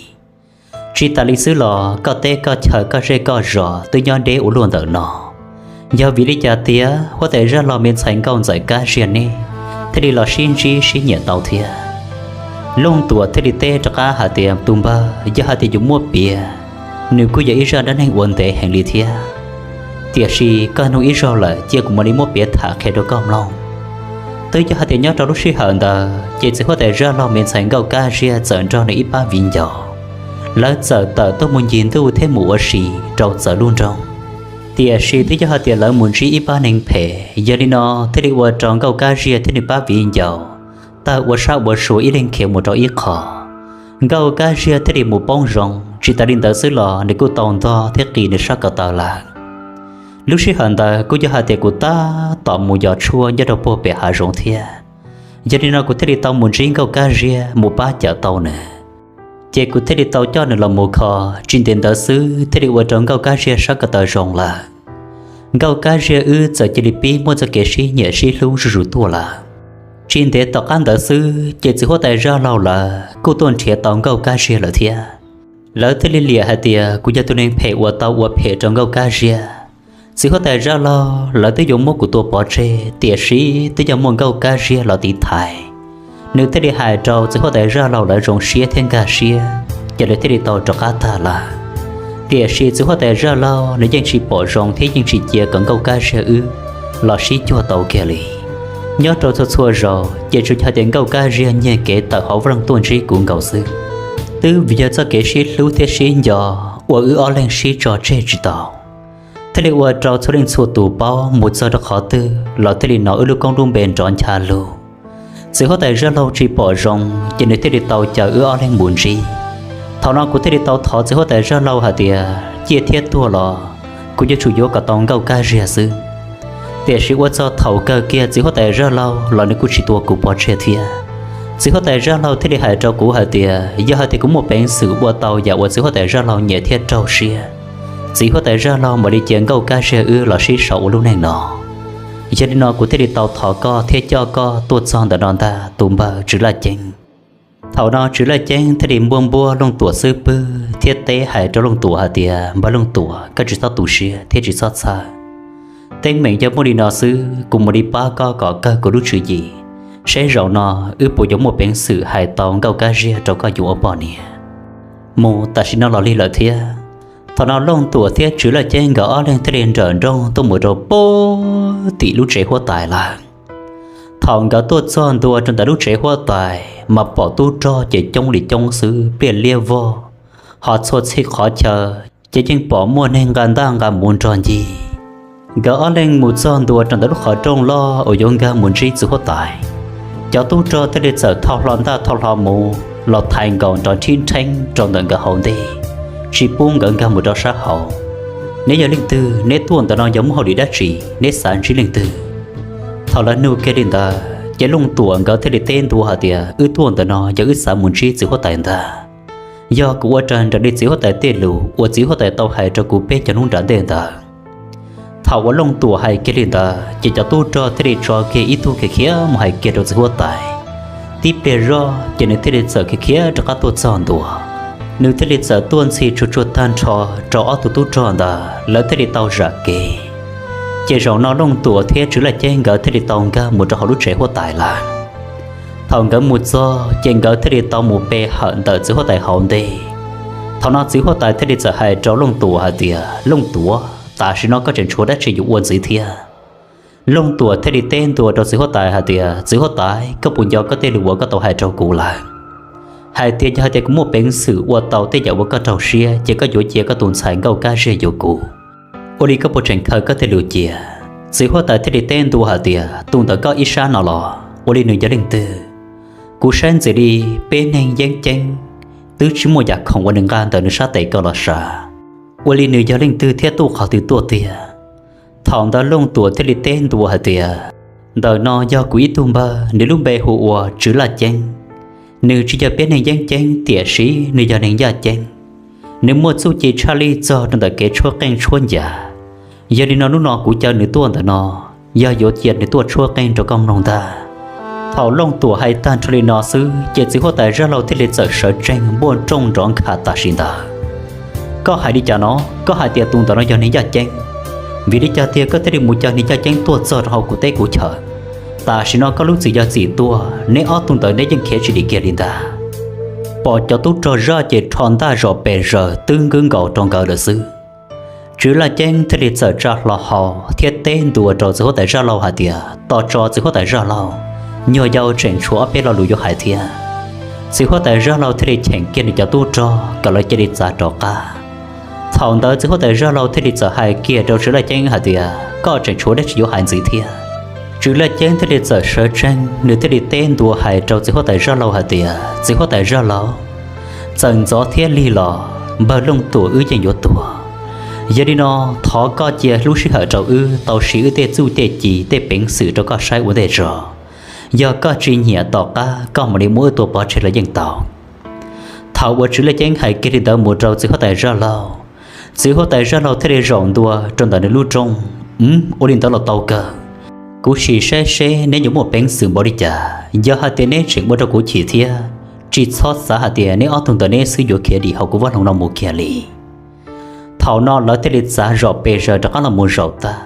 Tsis tas li xwb los koj teb koj chaw koj zej koj zos twb nyob deb ua luaj ntawm no. Yog vim li cas tiag huab tais Zaj Laug me ntxhais nkauj ntxawm Kab Ziag neb thiaj li los sib ntsib sib nyiam tau thiab? Looj Tuam thiaj li teb rov qab hais tias, Tus npawg, yog hais tias yuav muab piav, nws kuj yog ib zaj dab neeg uas ntev heev li thiab. Tiam sis koj nug ib zaug lawm cia kuv mam li muab piav tham qhia rau koj mloog. Twb yog hais tias nyob rau lub sij hawm ntawd ces txiv huab tais Zaj Laug me ntxhais nkauj Kab Ziag txawm nrog nws ib pab viv ncaus, lawv txawm tawm tuaj mus ncig ntuj thiab mus ua si rau txawv lub nroog. Tiam sis twb yog hais tias lawv mus ntsib ib pab neeg phem, yog li no thiaj li ua rau nkauj Kab Ziag thiab nws pab viv ncaus tawg ua sab ua sua ib leeg khiav mus rau ib qho. Nkauj Kab Ziag thiaj li mus poob zoov, tsis tas li ntawd xwb los nws kuj tau ntog thiab qis nws sab ko taw lawm. Lub sij hawm ntawd kuj yog hais tias kuv tab tom mus yos tshuaj nyob rau puag pem hav zoov thiab, yog li no kuv thiaj li tau mus ntsib nkauj Kab Ziag mus pab cawm tau nws. Ces kuv thiaj li tau coj nws los mus kho, tsis ntev ntawd xwb thiaj li ua rau nkauj Kab Ziag sab ko taw zoo lawm. Nkauj Kab Ziag wb txawm cia li pib muaj txoj kev sib nyiam sib hlub zuj zus tuaj lawm. Tsis ntev tom qab ntawd xwb ces txiv huab tais Zaj Laug lawv kuj tuaj nrhiav tau nkauj Kab Ziag lawm thiab. Lawv thiaj li liam hais tias kuv yog tus neeg phem uas tau ua phem rau nkauj Kab Ziag. Txiv huab tais Zaj Laug lawv twb yuav muab kuv tua pov tseg, tiam sis twb yog muaj nkauj Kab Ziag los tiv thaiv. Nws thiaj li hais rau txiv huab tais Zaj Laug lawv zoo siab thiab nkag siab, ces lawv thiaj li tau rov qab tag lawm. Tiam sis txiv huab tais Zaj Laug nws yeej tsis pom zoo thiab yeej tsis cia kom nkauj Kab Ziag wb los sib cuag tau kiag li. Nyob rau txhua txhua zaus ces tsuas yog tias nkauj Kab Ziag nyiag kev tawm hauv Vaj Loog tuaj ntsib kuv nkaus xwb. Twb vim yog txoj kev sib hlub thiab sib nco uas wb ob leeg sib tso tseg tsis tau, thiaj li ua rau txhua leej txhua tus paub mus txog rau qhov twg los thiaj li hnov wb lub koob lub npe nrov ncha lug. Txiv huab tais Zaj Laug tsis pom zoo ces nws thiaj li tau caw wb ob leeg mus ntsib. Thaum no kuv thiaj li tau thov txiv huab tais Zaj Laug hais tias ciaj thiab tuag los kuv yuav tsum yuav kom tau nkauj Kab Ziag xwb. Tiam sis ua txog thaum kawg kiag txiv huab tais Zaj Laug los nws kuj tsis tua kuv pov tseg thiab. Txiv huab tais Zaj Laug thiaj li hais rau kuv hais tias yog hais tias kuv muaj peev xwm ua tau yam uas txiv huab tais Zaj Laug nyiam thiab raug siab, txiv huab tais Zaj Laug mam li cia nkauj Kab Ziag wb los sib sau ua lub neej no. Yog li no kuv thiaj li tau thov koj thiab coj koj tuaj txog ntawm no ntag tus npawg Tswv Laj Ceeb. Thaum no Tswv Laj Ceeb thiaj li npuaj npuaj Looj Tuam xub pwg thiab teb hais rau Looj Tuam hais tias, Npawg Looj Tuam, koj tsis txhob tu siab thiab tsis txhob txhawj. Teeb meem yog muaj li no xwb, kuv mam li pab koj kom kawg kuv lub tswv yim, seb zaum no wb puas yuav muaj peev xwm hais tau nkauj kab ziag rau koj yuav ua poj niam. Mus tam sim no los lig lawm thiab. Thaum no Looj Tuam thiab Tswv Laj Ceeb nkawd ob leeg thiaj li nrawm nrooj tuaj mus rau pem tim lub tsev huab tais lawm. Thaum nkawd tuaj txog ntua rau ntawm lub tsev huab tais mas pom tub rog ces coob li coob xwb, pliaj liab vog, ho txhua txhij qhov chaw ces yeej pom muaj neeg nqa ntaj nqa mus nrog ncig. Nkawd ob leeg mus txog ntua rau ntawm lub qhov rooj loj uas yuav nkag mus ntsib txiv huab tais. Cov tub rog thiaj li txawm thau hlo ntaj thau hlo mus los thaiv nkaus nrov nrhib nrheeb rau ntawm nkawd hauv ntej, tsis pub nkawd nkag mus rau sab hauv. Neb yog leej twg? Neb tuaj ntawm no yog muaj hauj lwm dab tsi? Neb xav ntsib leej twg? Thaum lawv nug kiag li ntawd ces Looj Tuam nkawd thiaj li teb ntua hais tias, Wb tuaj ntawm no yog wb xav mus ntsib txiv huab tais ntag. Yog kuv ua raws nraim li txiv huab tais tej lus uas txiv huab tais tau hais rau kuv peb cov hnub nram ntej ntawd. Thaum uas Looj Tuam hais kiag li ntawd ces cov tub rog thiaj li tso kiag ib tug khiav khiav mus hais kiag rau txiv huab tais. Tib pliag zoj ces nws thiaj li txawm khiav khiav rov qab tuaj txog ntua. Nws thiaj li txawm tuaj ntxhi tsuag tsuag tag nrho rau ob tug tub rog ntawd, lawv thiaj li tau zam kev. Ces zaum no Looj Tuam thiab Tswv Laj Ceeb nkawd thiaj li tau nkag mus rau hauv lub tsev huab tais lawm. Thaum nkawd mus txog ces nkawd thiaj li tau mus pe hawm ntawm txiv huab tais hauv ntej. Thaum no txiv huab tais thiaj li txawm hais rau Looj Tuam hais tias, Looj Tuam, tam sim no koj tseem tshuav dab tsi yuav ua ntxiv thiab? Looj Tuam thiaj li teb ntua rau txiv huab tais hais tias, Txiv huab tais, koj puas nco koj tej lus uas koj tau hais rau kuv lawm, hais tias yog hais tias kuv muaj peev xwm ua tau tej yam uas koj raug siab ces koj yuav cia koj tus ntxhais nkauj kab ziag yuav kuv. Ua li koj puas tseem khaws koj tej lus cia? Txiv huab tais thiaj li teb ntua hais tias, Tus ntawm koj ib sab no los ua li nws yog leej twg? Kuv saib ntxim li peb neeg yeeb ceeb twb tsis muaj yam khoom uas nws nqa ntawm nws sab tes ko los sav. Ua li nws yog leej twg thiab tuaj qhov twg tuaj tiag? Thaum ntawd Looj Tuam thiaj li teb ntua hais tias, Ntawm no yog kuv ib tug npawg, nws lub npe hu ua Tswv Laj Ceeb. Nws tsis yog peb neeg yeeb ceeb tiam sis nws yog neeg yaj ceeb. Nws muaj txuj ci tshaj lij txog rau ntawm kev tshuab qeej tshuab ncas. Yog li no hnub no kuv caw nws tuaj ntawm no, yog yuav cia nws tuaj tshuab qeej rau koj mloog ntag. Thaum Looj Tuam hais tag nrho li no xwb ces txiv huab tais Zaj Lauj thiaj li txawm sawv tsees npuaj nrooj nrov nkhav tam sim ntawd. Koj hais li cas no? Koj hais tias tus ntawm no yog neeg yaj ceeb, vim li cas tiag koj thiaj li mus caw neeg yaj ceeb tuaj txog rau hauv kuv teb kuv chaw? Tam sim no koj lub txim yog txim tuag, neb ob tug ntawd neb yeej khiav tsis dim kiag li ntag. Pom cov tub rog zaj ces rho ntaj zom pes zaws twb nkwb nkaus rau nkawd lawm xwb. Tswv Laj Ceeb thiaj li txawm tsa hlo hau thiab teb ntua rau txiv huab tais Zaj Lauj hais tias, Tos tso txiv huab tais Zaj Lauj, nyuag yau tseem tshuav ob peb lo lus yuav hais thiab. Txiv huab tais Zaj Lauj thiaj li cheem kiag nws cov tub rog kom lawv cia li txav rov qab. Thaum ntawd txiv huab tais Zaj Lauj thiaj li txawm hais kiag rau Tswv Laj Ceeb hais tias, Koj tseem tshuav dab tsi yuav hais ntxiv thiab? Tswv Laj Ceeb thiaj li txawm sawv tsees, nws thiaj li teb ntua hais rau txiv huab tais Zaj Lauj hais tias, Txiv huab tais Zaj Lauj, txawm ntxov thiab lig los npawg Looj Tuam wb yeej yuav tuag. Yog li no, thov koj cia lub sij hawm rau wb tau siv wb tej txuj tej ci tej peev xwm rau koj saib ua ntej tso. Yog koj tsis nyiam tom qab koj mam li muab wb tua pov tseg los yeej tau. Thaum uas Tswv Laj Ceeb hais kiag li ntawd mus rau txiv huab tais Zaj Lauj, txiv huab tais Zaj Lauj thiaj li zaum ntua rau ntawm nws lub rooj. Ua li ntawd los tau kawg. Kuv sim saib seb neb yuav muaj peev xwm npaum li cas. Yog hais tias neb tseem ua rau kuv chim thiab, tsis txhob xav hais tias neb ob tug ntawm neb xwb yuav khiav dim hauv kuv vaj loog no mus kiag li. Thaum no lawv thiaj li txav zom pes zaws rov qab los mus zaum tag.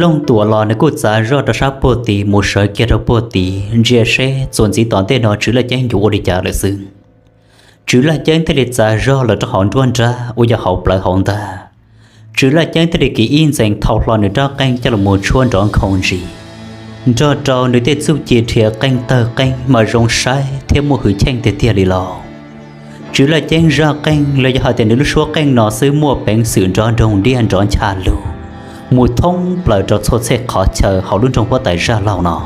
Looj Tuam los nws kuj txav zoj rau sab puag tid mus sawv kiag rau puag tid ntsia seb txuas ntxiv tom ntej no Tswv Laj Ceeb yuav ua li cas lawm xwb. Tswv Laj Ceeb thiaj li txav zog los rau hauv nruab nrab uas yog hauv plawv hauv ntag. Tswv Laj Ceeb thiaj li kiv ib ntxees thau hlo nws rab qeej coj los mus tshuab nrov nkhaus ntsis, nrog rau nws tej txuj ci nrhiav qeej tawg qeej mas zoo saib thiab muaj hwj chim tiag tiag li lauj. Tswv Laj Ceeb zaj qeej los yog hais tias nws lub suab qeej no xwb muaj peev xwm nrov nroog diaj nrov ncha lug mus thoob plaws rau txhua txhia qhov chaw hauv lub nroog huab tais Zaj Lauj no,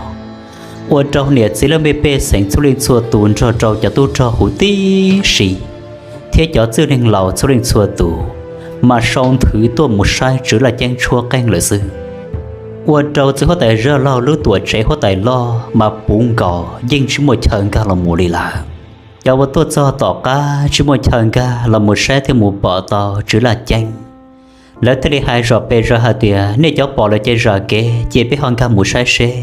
ua rau niam txiv laj mej pej xeem txhua leej txhua tus nrog rau cov tub rog huv tib si thiab cov txwj neeg laus txhua leej txhua tus mas sau nthwv tuaj mus saib Tswv Laj Ceeb tshuab qeej lawm xwb. Ua rau txiv huab tais Zaj Lauj lub tuam tsev huab tais loj mas puv nkaus yeej tsis muaj chaw nkag los mus li lawm. Cov uas tuaj txog tom qab tsis muaj chaw nkag los mus saib thiaj mus pom tau Tswv Laj Ceeb. Lawv thiaj li hais zom pes zaws hais tias, Nej cov pom lawm ces zam kev cia peb ho nkag mus saib seb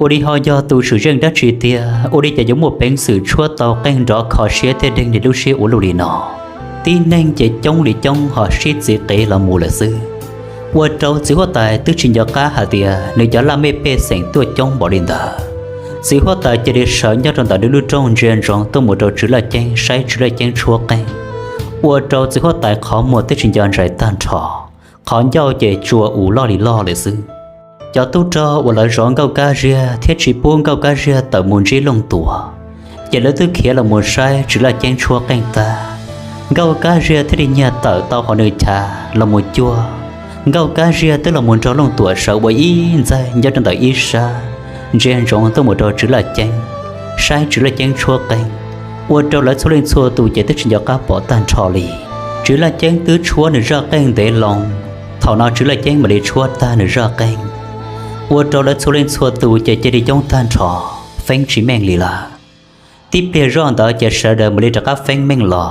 ua li ho yog tus swm zeej dab tsi tiag, ua li cas yuav muaj peev xwm tshuab tau qeej nrov kho siab thiab deeg li lub siab ua luaj li no. Tib neeg ces coob li coob ho sib txiv qev los mus lawm xwb. Ua rau txiv huab tais twb tsis nco qab hais tias nws cov laj mej pej xeem tuaj coob npaum li ntawd. Txiv huab tais cia li sawv nyob rau ntawm nws lub rooj ntsia ntsoov tuaj mus rau Tswv Laj Ceeb saib Tswv Laj Ceeb tshuab qeej, ua rau txiv huab tais qhov muag twb tsis nco ntsais tag nrho, qhov ncauj ces tsuas u loj li loj lawm xwb. Cov tub rog uas lawv zov Nkauj Kab Ziag thiab tsis pub Nkauj Kab Ziag tawm mus ntsib Looj Tuam, ces lawv twb khiav los mus saib Tswv Laj Ceeb tshuab qeej tag. Nkauj Kab Ziag thiaj li nyiag tawm tau hauv nws chav los mus cuag. Nkauj Kab Ziag twb los mus nrog Looj Tuam sawv ua ib ntxaig nyob rau ntawm ib sab, ntsia ntsoov tuaj mus rau Tswv Laj Ceeb, saib Tswv Laj Ceeb tshuab qeej, ua rau lawv txhua leej txhua tus ces twb tsis nco qab pom tag nrho li. Tswv Laj Ceeb twb tshuab nws zaj qeej ntev loo, thaum no Tswv Laj Ceeb mam li tshuab tag nws zaj qeej, ua rau lawv txhua leej txhua tus ces cia li coob tag nrho, feeb tsis meej li lawm. Tib pliag zoj ntawd ces sawv daws mam li rov qab feeb meej los.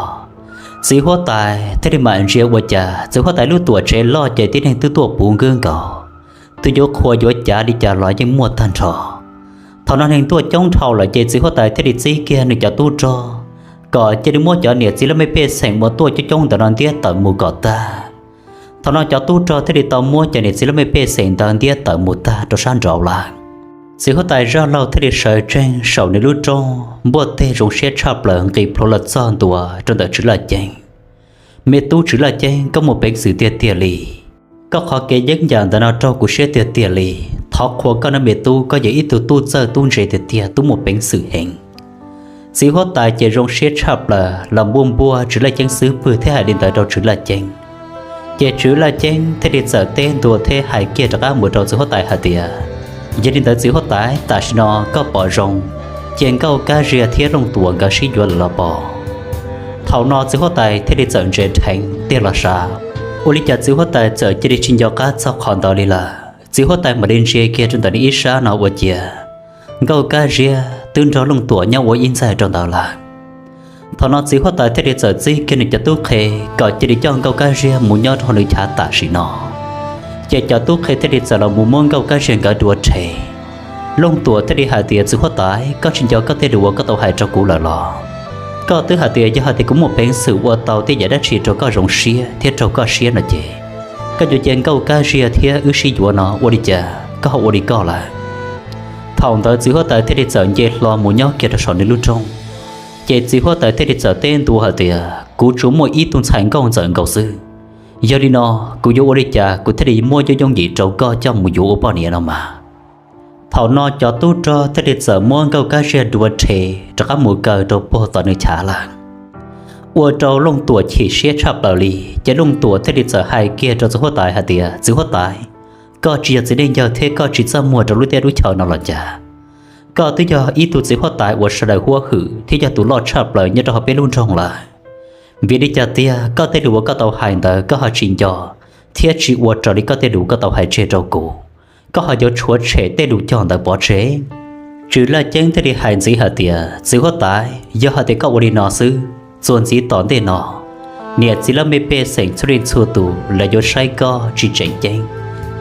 Txiv huab tais thiaj li mam ntsia ua cas txiv huab tais lub tuam tsev loj ces tib neeg twb tuaj puv nkwb nkaus, tus yuav qhuas yuav cav li cas los yeej muaj tag nrho. Thaum no neeg tuaj coob dhau lawm ces txiv huab tais thiaj li txib kiag nws cov tub rog kom cia li muab cov niam txiv laj mej pej xeem uas tuaj coob coob ntawd no ntiab tawm mus kom tag. Thaum no cov tub rog thiaj li tau muab cov niam txiv laj mej pej xeem ntawd ntiab tawm mus tag rau sab nraud lawm. Txiv huab tais Zaj Laug thiaj li sawv tsees saum nws lub rooj npuaj teg zoo siab tshaj plaws nqis plhuav los txog ntua rau ntawm Tswv Laj Ceeb. Me tub Tswv Laj Ceeb, koj muaj peev xwm tiag tiag li. Koj qhov kev yeeb yam ntawm no raug kuv siab tiag tiag li. Thov qhuas koj nawb me tub, koj yog ib tug tub txawj tub ntse tiag tiag, tub muaj peev xwm heev. Txiv huab tais ces zoo siab tshaj plaws los npuaj npuaj Tswv Laj Ceeb xub pwg thiab hais li ntawd rau Tswv Laj Ceeb. Ces Tswv Laj Ceeb thiaj li txawm teb ntua thiab hais kiag rov qab mus rau txiv huab tais hais tias, yog li ntawd txiv huab tais, tam sim no koj pom zoo, ces Nkauj Kab Ziag thiab Looj Tuam nkawd sib yuav lawm los pom? Thaum no txiv huab tais thiaj li txawm ntsia dheev tiag los sav, ua li cas txiv huab tais txawm cia li tsis nco qab txog qhov ntawd li lawm. Txiv huab tais mam li ntsia kiag rau ntawm nws ib sab no ua ciav Nkauj Kab Ziag twb nrog Looj Tuam nyob ua ib ntxaig rau ntawd lawm. Thaum no txiv huab tais thiaj li txawm txib kiag nws cov tub qhe kom cia li coj Nkauj Kab Ziag mus nyob rau hauv nws chav tam sim no. Ces cov tub qhe thiaj li txawm los mus muab Nkauj Kab Ziag nkawd dua rhe. Looj Tuam thiaj li hais tias, txiv huab tais, koj tsis nco koj tej lus uas koj tau hais rau kuv lawm los? Koj twb hais tias yog hais tias kuv muaj peev xwm ua tau tej yam dab tsi rau koj zoo siab thiab raug koj siab no ces koj yuav cia Nkauj Kab Ziag thiab wb sib yuav no, ua li cas koj ho ua li koj lawm? Thaum ntawd txiv huab tais thiaj li txawm nce hlo mus nyob kiag rau saum nws lub rooj. Ces txiv huab tais thiaj li txawm teb ntua hais tias, kuv tsuas muaj ib tug ntxhais nkauj ntxawm nkaus xwb. Yog li no, kuv yuav ua li cas kuv thiaj li muab yooj yooj yim rau koj coj mus yuav ua poj niam no mas? Thaum no cov tub rog thiaj li txawm muab Nkauj Kab Ziag dua rhe rov qab mus kaw rau puag tom nws chav lawm. Ua rau Looj Tuam chim siab tshaj plaws li, ces Looj Tuam thiaj li txawm hais kiag rau txiv huab tais hais tias, txiv huab tais, koj tsis yog txiv neej yawg thiab koj tsis txaj muag rau lub teb lub chaw no los cas? Koj twb yog ib tug txiv huab tais uas sawv daws huab hwm thiab yog tus loj tshaj plaws nyob rau hauv peb lub nroog lawm. Vim li cas tiag koj tej lus uas koj tau hais ntawd koj ho tsis nco thiab tsis ua raws li koj tej lus koj tau hais tseg rau kuv, koj ho yuav tshuav tshem tej lus cog ntawd pov tseg? Tswv Laj Ceeb thiaj li hais ntxiv hais tias, txiv huab tais, yog hais tias koj ua li no xwb, txuas ntxiv tom ntej no, niam txiv laj mej pej xeem txhua leej txhua tus lawv yuav saib koj tsis tseem ceeb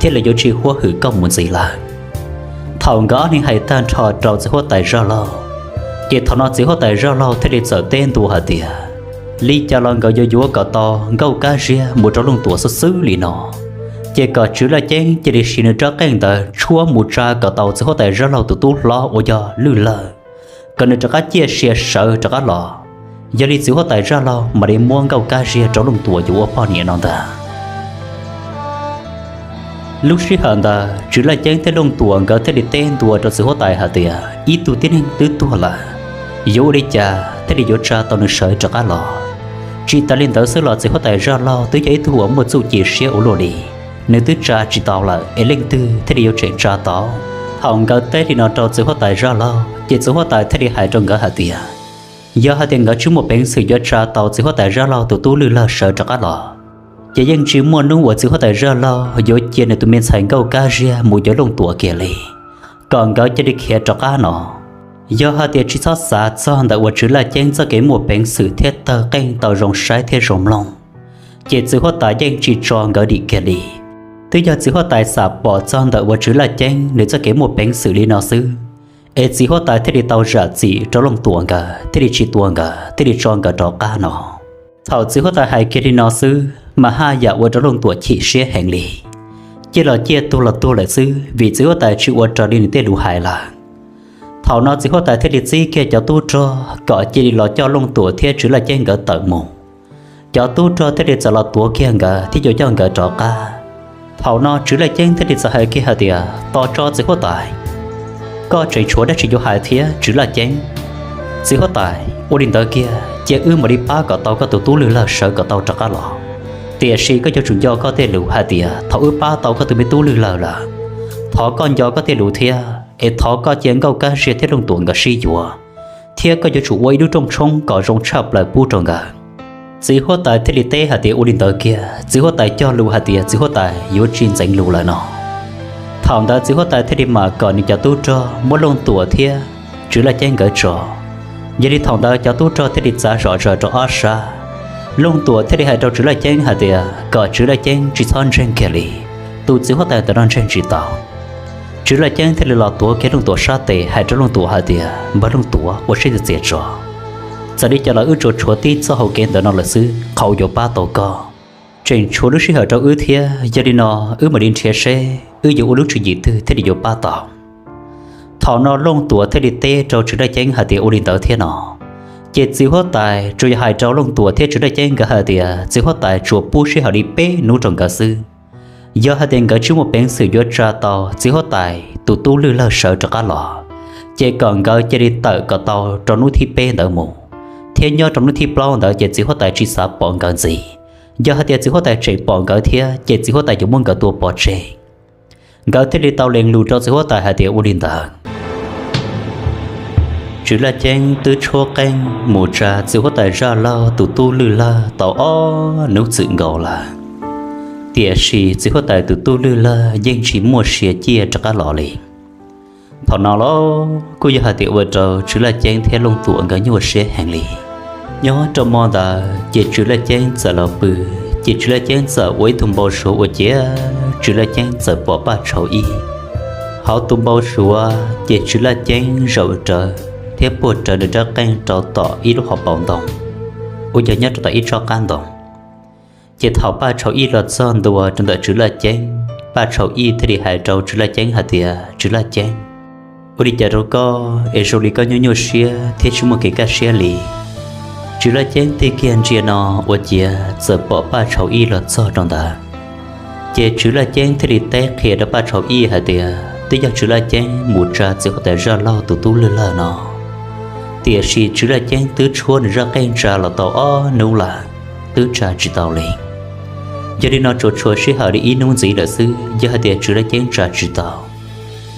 thiab lawv yuav tsis huab hwm koj mus ntxiv lawm. Thaum nkawd ob leeg hais tag nrho rau txiv huab tais Zaj Laug, ces thaum no txiv huab tais Zaj Laug thiaj li txawm teb ntua hais tias, li cas los nkawd yuav yuav kom tau Nkauj Kab Ziag mus rau Looj Tuam xwb xwb li no. Ces kom Tswv Laj Ceeb cia li siv nws rab qeej ntawd tshuab mus tsa kom tau txiv huab tais Zaj Laug tus tub hlob uas yog Lwj Lawg, kom nws rov qab ciaj sia sawv rov qab los. Yog li txiv huab tais Zaj Laug mam li muab Nkauj Kab Ziag rau Looj Tuam yuav ua poj niam no ntag. Lub sij hawm ntawd Tswv Laj Ceeb thiab Looj Tuam nkawd thiaj li teb ntua rau txiv huab tais hais tias, ib tug tib neeg twb tuag lawm, yuav ua li cas thiaj li yuav tsa tau nws sawv rov qab los? Tsis tas li ntawd xwb los txiv huab tais Zaj Laug twb yog ib tug uas muaj txuj ci siab ua luaj li, nws twb tsa tsis tau lawm es leej twg thiaj li yuav tseem tsa tau? Thaum nkawd teb li no rau txiv huab tais Zaj Laug, ces txiv huab tais thiaj li hais rau nkawd hais tias, yog hais tias nkawd tsis muaj peev xwm yuav tsa tau txiv huab tais Zaj Laug tus tub Lwj Lawg sawv rov qab los, ces yeej tsis muaj hnub uas txiv huab tais Zaj Laug yuav cia nws tus me ntxhais Nkauj Kab Ziag mus yuav Looj Tuam kiag li, kom nkawd cia li khiav rov qab no. Yog hais tias tsis txhob xav txog ntawm uas Tswv Laj Ceeb txoj kev muaj peev xwm thiab tawg qeej tau zoo saib thiab zoo mloog, ces txiv huab tais yeej tsis tso nkawd dim kiag li. Twb yog txiv huab tais xam pom txog ntawm uas Tswv Laj Ceeb nws txoj kev muaj peev xwm li no xwb, es txiv huab tais thiaj li tau zam txim rau Looj Tuam nkawd, thiaj li tsis tua nkawd, thiaj li tso nkawd rov qab no. Thaum txiv huab tais hais kiag li no xwb mas haj yam ua rau Looj Tuam chim siab heev li. ciaj los ciaj, tuag los tuag lawm xwb, vim txiv huab tais tsis ua raws li nws tej lus hais lawm. Thaum no txiv huab tais thiaj li txib kiag cov tub rog kom cia li los coj Looj Tuam thiab Tswv Laj Ceeb nkawd tawm mus. Cov tub rog thiaj li txawm los tuav kiag nkawd thiab yuav coj nkawd rov qab. Thaum no Tswv Laj Ceeb thiaj li txawm hais kiag hais tias, Tos tso txiv huab tais, koj tseem tshuav dab tsi yuav hais thiab Tswv Laj Ceeb? Txiv huab tais, ua li ntawd kiag cia wb mam li pab kom tau koj tus tub Lwj Lawg sawv kom tau rov qab los. Tiam sis koj yuav tsum nco koj tej lus hais tias thaum wb pab tau koj tus me tub Lwj Lawg lawm, thov koj nco koj tej lus thiab es thov koj cia Nkauj Kab Ziag thiab Looj Tuam nkawd sib yuav, thiab koj yuav tsum ua ib lub rooj tshoob kom zoo tshaj plaws pub rau nkawd. Txiv huab tais thiaj li teb hais tias, Ua li ntawd kiag. Txiv huab tais cog lus hais tias txiv huab tais yuav tsis ntxeev lus lawm no. Thaum ntawd txiv huab tais thiaj li mam kom nws cov tub rog muab Looj Tuam thiab Tswv Laj Ceeb nkawd tso. Yog li thaum ntawd cov tub rog thiaj li txav zom zaws rau ob sab. Looj Tuam thiaj li hais rau Tswv Laj Ceeb hais tias kom Tswv Laj Ceeb tsis txhob ntseeg kiag li, tus txiv huab tais ntawm no ntseeg tsis tau. Tswv Laj Ceeb thiaj li los tuav kiag Looj Tuam sab tes hais rau Looj Tuam hais tias, Npawg Looj Tuam, ua siab txias tso, txawm li cas los wb tsuas tshuav tib txoj hau kev ntawm no lawm xwb, qhov uas yuav pab tau koj tseem tshuav lub sij hawm rau wb thiab. Yog li no wb mam li nrhiav seb wb yuav ua lub tswv yim twg thiaj li yuav pab tau. Thaum no Looj Tuam thiaj li teb rau Tswv Laj Ceeb hais tias, Ua li ntawd thiab no. Ces txiv huab tais tsuas yog hais rau Looj Tuam thiab Tswv Laj Ceeb nkawd hais tias txiv huab tais tsuas pub sij hawm li peb hnub rau nkawd xwb. Yog hais tias nkawd tsis muaj peev xwm yuav tsa tau txiv huab tais tus tub Lwj Lawg sawv rov qab los, ces kom nkawd cia li tawm kom tau rau hnub thib peb ntawd mus, thiab nyob rau hnub thib plaub ntawd ces txiv huab tais tsis xav pom nkawd ntxiv. Yog hais tias txiv huab tais tseem pom nkawd thiab ces txiv huab tais yuav muab nkawd tua pov tseg. Nkawd thiaj li tau lees lus rau txiv huab tais hais tias ua li ntawd. Tswv Laj Ceeb twb tshuab qeej mus tsa txiv huab tais Zaj Laug tus tub Lwj Lawg tau ob hnub txwm nkaus lawm, tiam sis txiv huab tais tus tub Lwj Lawg yeej tsis muaj sia ciaj rov qab los li. Thaum no los kuj yog hais tias ua rau Tswv Laj Ceeb thiab Looj Tuam nkawd nyuaj siab heev li. Nyob rau hmo ntawd ces Tswv Laj Ceeb txawm los pw, ces Tswv Laj Ceeb txawm ua ib tug npau suav ua ciav Tswv Laj Ceeb txawm pom Paj Tshau Ib. Hauv tus npau suav ces Tswv Laj Ceeb zaum rawv thiab puag rawv nws rab qeej rau tom ib lub hauv paus ntoo uas yog nyob rau tom ib tsob qab ntoo. Ces thaum Paj Tshau Ib los txog ntua rau ntawm Tswv Laj Ceeb, Paj Tshau Ib thiaj li hais rau Tswv Laj Ceeb hais tias, Tswv Laj Ceeb, ua li cas rau koj es zoo li koj nyuaj nyuaj siab thiab tsis muaj kev kaj siab li? Tswv Laj Ceeb tig kiag ntsia no ua ciav txawm pom Paj Tshau Ib los txog rau ntawd. Ces Tswv Laj Ceeb thiaj li teb qhia rau Paj Tshau Ib hais tias twb yog Tswv Laj Ceeb mus tsa txiv huab tais Zaj Laug tus tub Lwj Lawg no, tiam sis Tswv Laj Ceeb twb tshuab nws zaj qeej tsa los tau ob hnub lawm, twb tsa tsis tau li. Yog li no tsuas tshuav sij hawm li ib hnub ntxiv lawm xwb, yog hais tias Tswv Laj Ceeb tsa tsis tau,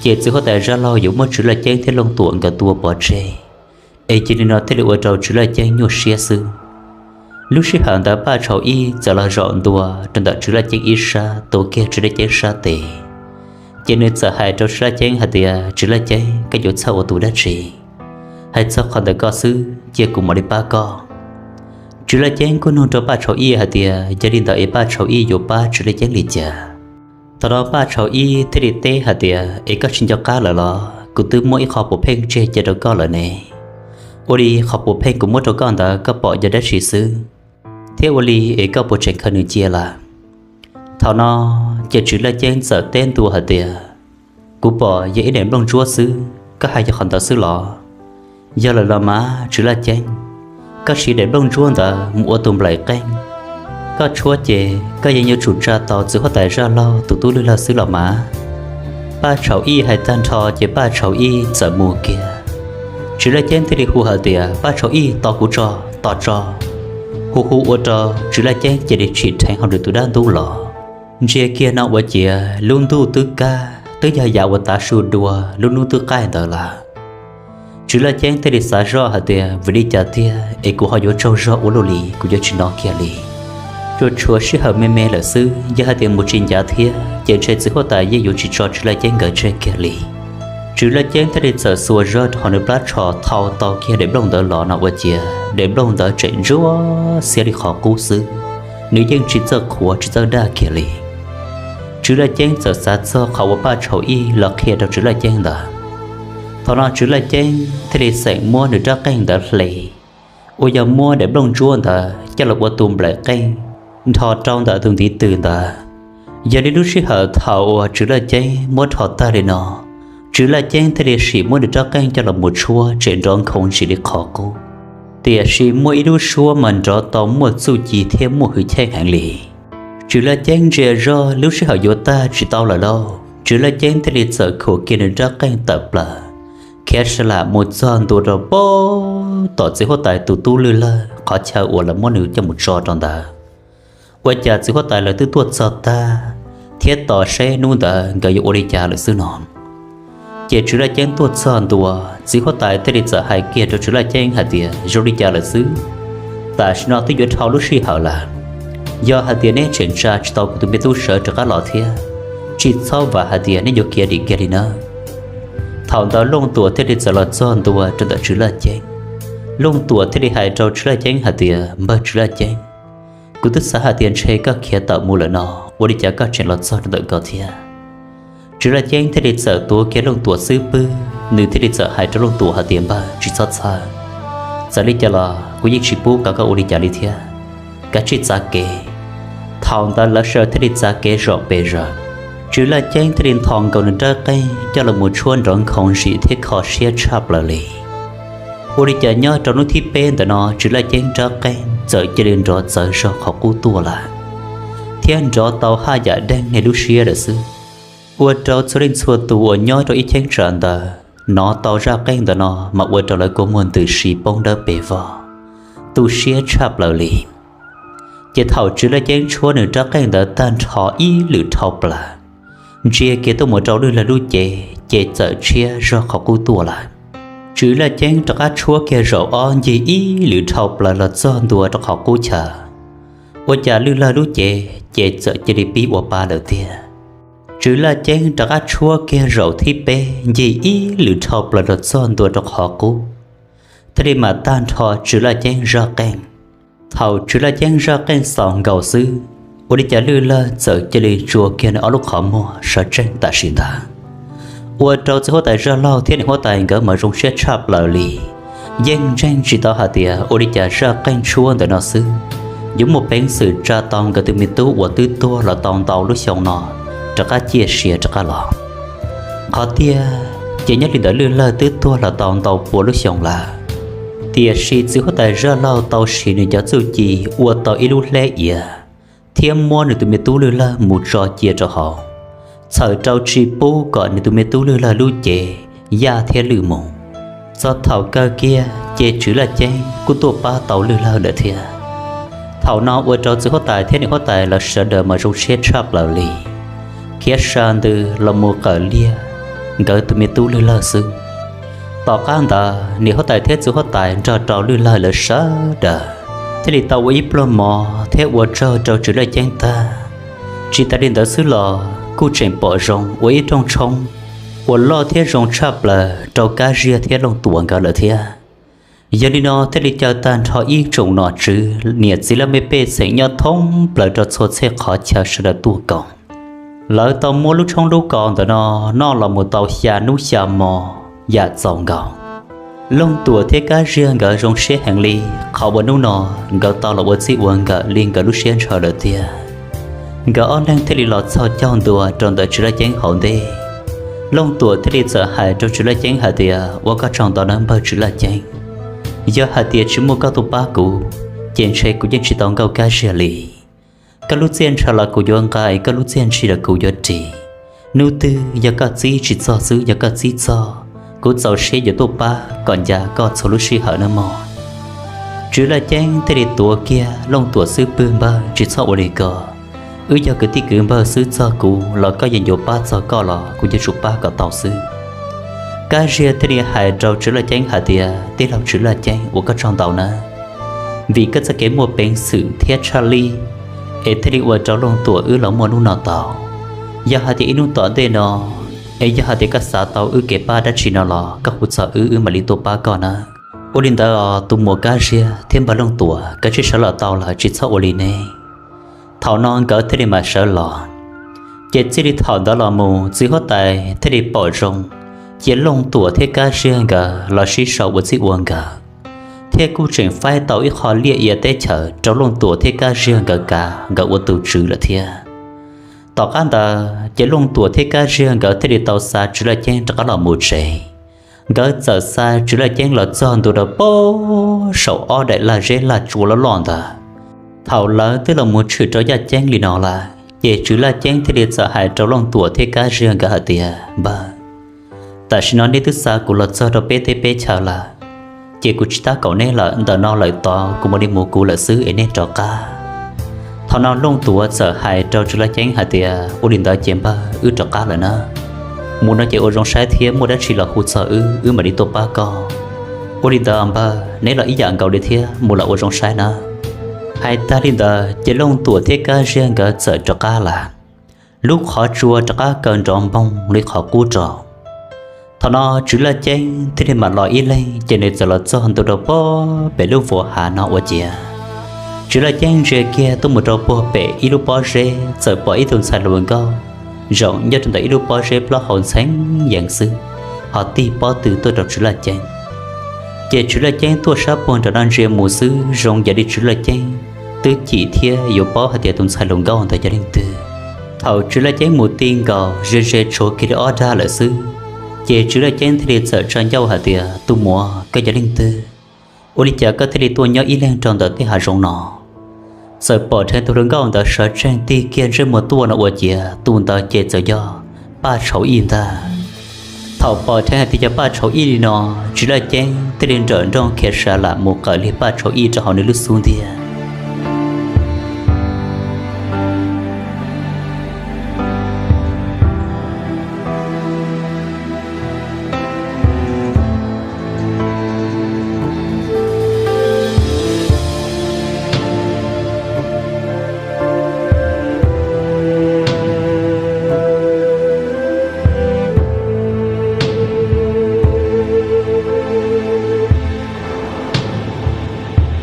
ces txiv huab tais Zaj Laug yuav muab Tswv Laj Ceeb thiab Looj Tuam nkawd tua pov tseg, es cia li no thiaj li ua rau Tswv Laj Ceeb nyuaj siab xwb. Lub sij hawm ntawd Paj Tshau Ib txawm los zaum ntua rau ntawm Tswv Laj Ceeb ib sab, tuav kiag Tswv Laj Ceeb sab tes. Ces nws txawm hais rau Tswv Laj Ceeb hais tias, Tswv Laj Ceeb, koj yuav txhawj ua tus dab tsi? Hais txog qhov ntawm koj xwb, cia kuv mam li pab koj. Tswv Laj Ceeb kuj nug rau Paj Tshau Ib hais tias yog li ntawd es Paj Tshau Ib yuav pab Tswv Laj Ceeb li cas. Thaum no Paj Tshau Ib thiaj li teb hais tias, Es koj tsis nco qab lawm los? Kuv twb muab ib qho puav pheej tseg cia rau koj lawm ne. Ua li qhov puav pheej kuv muab rau koj ntawd koj pom yog dab tsi xwb? Thiab ua li es koj puas tseem khaws nws cia lawm? Thaum no ces Tswv Laj Ceeb txawm teb ntua hais tias, Kuv pom yog ib daim nplooj ntsuab xwb, koj hais yog qhov ntawd xwb los? Yog lawm los mas Tswv Laj Ceeb, koj siv daim nplooj ntsuab ntawd mus ua tus nplaim qeej, koj tshuab ces koj yeej yuav tsum tsa tau txiv huab tais Zaj Laug tus tub Lwj Lawg xwb los mas. Paj Tshau Ib hais tag nrho ces Paj Tshau Ib txawm mus kiag. Tswv Laj Ceeb thiaj li hu hais tias, Paj Tshau Ib, tos kuv tso, tos tso. Hu hu ua rau Tswv Laj Ceeb cia li tsim dheev hauv nws tus dab ntub los. Ntsia kiag no ua ciav lub ntuj twb kaj, twb yog yav uas tav su dua lub hnub twb qaij ntawd lawm. Tswv Laj Ceeb thiaj li xav zoj hais tias, Vim li cas tiag es kuv ho yuav tsaug zog ua luaj li, kuv yuav tsis hnov kiag li. Tsuas tshuav sij hawm me me lawm xwb, yog hais tias mus tsis ncav thiab ces ntshe txiv huab tais yeej yuav tsis tso Tswv Laj Ceeb nkawd tseg kiag li. Tswv Laj Ceeb thiaj li txawm xuas zog rau hauv nws plab tsho thau tau kiag daim nplooj ntawd los no ua ciav daim nplooj ntawd tseem ntsuab xiab li qhov qub xwb, nws yeej tsis txawj qhuav tsis txawj daj kiag li. Tswv Laj Ceeb txawm xav txog qhov uas Paj Tshau Ib los qhia rau Tswv Laj Ceeb ntawd. Thaum no Tswv Laj Ceeb thiaj li xeem muab nws rab qeej ntawd hle, uas yog muab daim nplooj ntsuab ntawd coj los ua tus nplaim qeej nrho rau ntawm tus ntiv tw ntawd. Yog li lub sij hawm thaum uas Tswv Laj Ceeb muab rho tag li no, Tswv Laj Ceeb thiaj li sim muab nws rab qeej coj los mus tshuab tseem nrov nkhoov ntsim li qhov qub. Tiam sis muaj ib lub suab mas nrov tau muaj txuj ci thiab muaj hwj chim heev li. Tswv Laj Ceeb ntsia zog lub sij hawm yuav tag tsis tau lawm lauj, Tswv Laj Ceeb thiaj li txawm khuam kiag nws rab qeej tawm plaws, khiav sa lam mus txog ntua rau pem tom txiv huab tais tus tub Lwj Lawg qhov chaw uas lawv muab nws coj mus tso rau ntawd. Ua cas txiv huab tais lawv twb tuaj txog tag thiab tos seb hnub ntawd nkawd yuav ua li cas lawm xwb no. Ces Tswv Laj Ceeb tuaj txog ntua, txiv huab tais thiaj li txawm hais kiag rau Tswv Laj Ceeb hais tias zoo li cas lawm xwb, tam sim no twb yuav dhau lub sij hawm lawm. Yog hais tias neb tseem tsa tsis tau kuv tus me tub sawv rov qab los thiab, tsis txhob vam hais tias neb yuav khiav dim kiag li nawb. Thaum ntawd Looj Tuam thiaj li txawm los txog ntua rau ntawm Tswv Laj Ceeb. Looj Tuam thiaj li hais rau Tswv Laj Ceeb hais tias, Npawg Tswv Laj Ceeb, kuv twb xav hais tias ntshe koj khiav tawm mus lawm no, ua li cas koj tseem los txog rau ntawm ko thiab? Tswv Laj Ceeb thiaj li txawm tuav kiag Looj Tuam xub pwg, nws thiaj li txawm hais rau Looj Tuam hais tias, Npawg, tsis txhob txhawj. Txawm li cas los kuv yeej tsis pub kom koj ua li cas li thiab. Kav tsij txav kev. Thaum ntawd lawv sawv daws thiaj li txav kev zom pes zaws. Tswv Laj Ceeb thiaj li nthos nkaus nws rab qeej coj los mus tshuab nrov nkhoov ntsim thiab kho siab tshaj plaws li. Ua li cas nyob rau hnub thib peb ntawm no Tswv Laj Ceeb rab qeej txawm cia li nrov txawv zog qhov qub tuaj lawm, thiab nrov tau haj yam deeg niaj lub siab lawm xwb. Ua rau txhua leej txhua tus uas nyob rau ib cheeb tsam ntawd hnov tau zaj qeej ntawm no mas ua rau lawv kua muag ntws si poob dawb pes vog, tu siab tshaj plaws li. Ces thaum Tswv Laj Ceeb tshuab nws rab qeej ntawd tag nrho ib lwm dhau plaws, ntsia kiag tuaj mus rau Lwj Lawg lub cev ces txawm tshiab zog qhov qub tuaj lawm. Tswv Laj Ceeb rov qab tshuab kiag zaum ob ncig ib lwm dhau plaws los txog ntua rau qhov qub chaw, ua cas Lwj Lawg lub cev ces txawm cia li pib ua pa lawm tiag. Tswv Laj Ceeb rov qab tshuab kiag zaum thib peb ncig ib lwm dhau plaws los txog ntua rau qhov qub, thiaj li mam tag nrho Tswv Laj Ceeb zaj qeej. Thaum Tswv Laj Ceeb zaj qeej xaus nkaus xwb, ua li cas Lwj Lawg txawm cia li tsuas kiag nws ob lub qhov muag sawv tsees tam sim ntawd, ua rau txiv huab tais Zaj Laug thiab niam huab tais nkawd mas zoo siab tshaj plaws li. Yeej ntseeg tsis tau hais tias ua li cas zaj qeej tshuab ntawm no xwb yuav muaj peev xwm tsa tau nkawd tus me tub uas twb tuag los tau ntau lub xyoo no rov qab ciaj sia rov qab los. Qhov tiag ces nyob li ntawd Lwj Lawg twb tuag los tau ntau pua lub xyoo lawm, tiam sis txiv huab tais Zaj Laug tau siv nws cov txuj ci ua tau ib lub hleb iav thiab muab nws tus me tub Lwj Lawg mus tso cia rau hauv, txhawm rau tsis pub kom nws tus me tub Lwj Lawg lub cev, Yaj thiab Lwj mus. Txog thaum kawg kiag ces Tswv Laj Ceeb kuj tuaj pab tau Lwj Lawg lawm thiab. Thaum no ua rau txiv huab tais thiab niam huab tais lawv sawv daws mas zoo siab tshaj plaws li, khiav sa ntws los mus qawm liag nkawd tus me tub Lwj Lawg xwb. Tom qab ntawd niam huab tais thiab txiv huab tais nrog rau Lwj Lawg lawv sawv daws thiaj li tau ua ib pluag mov thiab ua tsaug rau Tswv Laj Ceeb tag. Tsis tas li ntawd xwb los kuj tseem pom zoo ua ib rooj tshoob uas loj thiab zoo tshaj plaws rau Kab Ziag thiab Looj Tuam nkawd lawm thiab. Yog li no thiaj li caw tag nrho ib tsoom nom tswv niam txiv laj mej pej xeem nyob thoob plaws rau txhua txhia qhov chaw sawv daws tuaj koom. Lawv tau muab lub tshoob lub kos ntawm no noj los mus tau xya hnub xya hmo yam txaus nkaus. Looj Tuam thiab Kab Ziag nkawd zoo siab heev li, qhov uas hnub no nkawd tau los ua txij ua nkawm li nkawd lub siab ntshaw lawm tiag. Nkawd ob leeg thiaj li los txhos caug ntua rau ntawm Tswv Laj Ceeb hauv ntej. Looj Tuam thiaj li txawm hais rau Tswv Laj Ceeb hais tias, Ua koj tsaug ntau nawb npawg Tswv Laj Ceeb. Yog hais tias tsis muaj koj tuaj pab kuv, ces ntshe kuv yeej tsis tau nkauj Kab Ziag li. Koj lub txiaj ntshaw los kuv yuav nqa, koj lub txiaj ntsig los kuv yuav ris. Hnub twg yog koj txib tsis txog xwb, yog koj txib txog, kuv txaus siab yuav tuaj pab kom ncav koj txhua lub sij hawm nawb mog. Tswv Laj Ceeb thiaj li tuav kiag Looj Tuam xub pwg, Npawg, tsis txhob ua li ko. Wb yog kwv tij kwv npawg xwb, txog kuv los koj yeej yuav pab, txog koj los kuv yuav tsum pab kom tau xwb. Kab Ziag thiaj li hais rau Tswv Laj Ceeb hais tias, Tij laug Tswv Laj Ceeb, ua koj tsaug ntau nawb, vim koj txoj kev muaj peev xwm thiab tshaj lij es thiaj li ua rau Looj Tuam wb los muaj hnub no tau. Yog hais tias ib hnub tom ntej no es yog hais tias koj xav tau wb kev pab dab tsi no los koj hu txog wb, wb mam li tuaj pab koj nawb. Ua li ntawd tus muam Kab Ziag thiab npawg Looj Tuam, koj tsij sawv los tau lawm, tsis txhob ua li ne. Thaum no nkawd thiaj li mam sawv los. Ces txij li thaum ntawd los mus txiv huab tais thiaj li pom zoo cia Looj Tuam thiab Kab Ziag nkawd los sib sau ua txij ua nkawm, thiab kuj tseem faib tau ib qho liaj ia teb chaws rau Looj Tuam thiab Kab Ziag nkawd kav nkawd ua tus tswv lawm thiab. Tom qab ntawd ces Looj Tuam thiab Kab Ziag nkawd thiaj li tau xa Tswv Laj Ceeb rov qab los mus tsev. Nkawd txawm xa Tswv Laj Ceeb los txog ntua rau pem saum ob daim laj zeb laj tsua loj loj ntawd. Thaum lawv twb los mus tshwm rau yaj ceeb li no lawm ces Tswv Laj Ceeb thiaj li txawm hais rau Looj Tuam thiab Kab Ziag nkawd hais tias, Npawg, tam sim no nej twb xa kuv los txog rau peb teb peb chaw lawm, ces kuv tsis tab kaum neb lawm, ntawm no lawm tod kuv mam li mus kuv lawm xwb es nej rov qab. Thaum no Looj Tuam txawm hais rau Tswv Laj Ceeb hais tias, Ua li ntawd ces npawg, wb rov qab lawm na. Mus no ces ua zoo saib thiab, muaj dab tsi los hu txog wb, wb mam li tuaj pab koj. Ua li ntawd npawg, neb los ib yam nkaus li thiab, mus los ua zoo saib na. Hais tag li ntawd ces Looj Tuam thiab Kab Ziag nkawd txawm rov qab lawm. Lub qhov tsua rov qab kaw nrov npoog li qhov qub rau. Thaum no Tswv Laj Ceeb thiaj li mam los ib leeg ces nws txawm los txog ntua rau pem lub vos hav no ua ciav. Tswv Laj Ceeb ntsia kiag tuaj mus rau puag pem ib lub pob zeb txawm pom ib tug ntxhais hluas nkauj zaum nyob rau ntawm ib lub pob zeb plaub hau ntxhee yees xwb, ho tig pob tw tuaj rau Tswv Laj Ceeb. Ces Tswv Laj Ceeb tuaj sab puag nram no ntsia mus xwb zoo yam li Tswv Laj Ceeb twb cim thiab yuav paub hais tias tus ntxhais hluas nkauj ntawd yog leej twg. Thaum Tswv Laj Ceeb mus ti nkaus ze ze tshuav kiag li ob dag lawm xwb, ces Tswv Laj Ceeb thiaj li txawm tsa ncauj hais tias, Tus muam, koj yog leej twg? Ua li cas koj thiaj li tuaj nyob ib leeg rau ntawm tej hav zoov no? Txawm pom dheev tus hluas nkauj ntawd sawv tsees tig kiag ntsej muag tuaj no ua ciav tus ntawd ces txawm yog Paj Tshauv Ij ntag. Thaum pom dheev hais tias yog Paj Tshauv Ij li no, Tswv Laj Ceeb thiaj li nrawm nrooj khiav sav lam mus qawm li Paj Tshauv Ij rau hauv nws lub xub ntiag.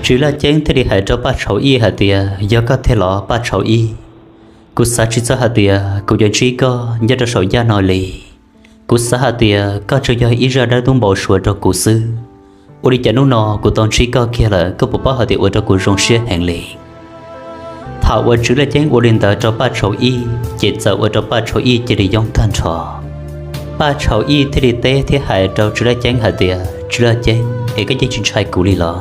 Tswv Laj Ceeb thiaj li hais rau Paj Tshauv Ij hais tias, Yog koj tiag los Paj Tshauv Ij? Kuv xav tsis txog hais tias kuv yuav ntsib koj nyob rau saum yaj no li. Kuv xav hais tias koj tsuas yog ib zaj dab ntub npau suav rau kuv xwb. Ua li cas hnub no kuv tau ntsib koj kiag lawm, koj puas paub hais tias ua rau kuv zoo siab heev li? Thaum uas Tswv Laj Ceeb ua li ntawd rau Paj Tshauv Ij ces txawm ua rau Paj Tshauv Ij cia li yoob tag nrho. Paj Tshauv Ij thiaj li teb thiab hais rau Tswv Laj Ceeb hais tias, Tswv Laj Ceeb, es koj yeej tsis ntshai kuv li los?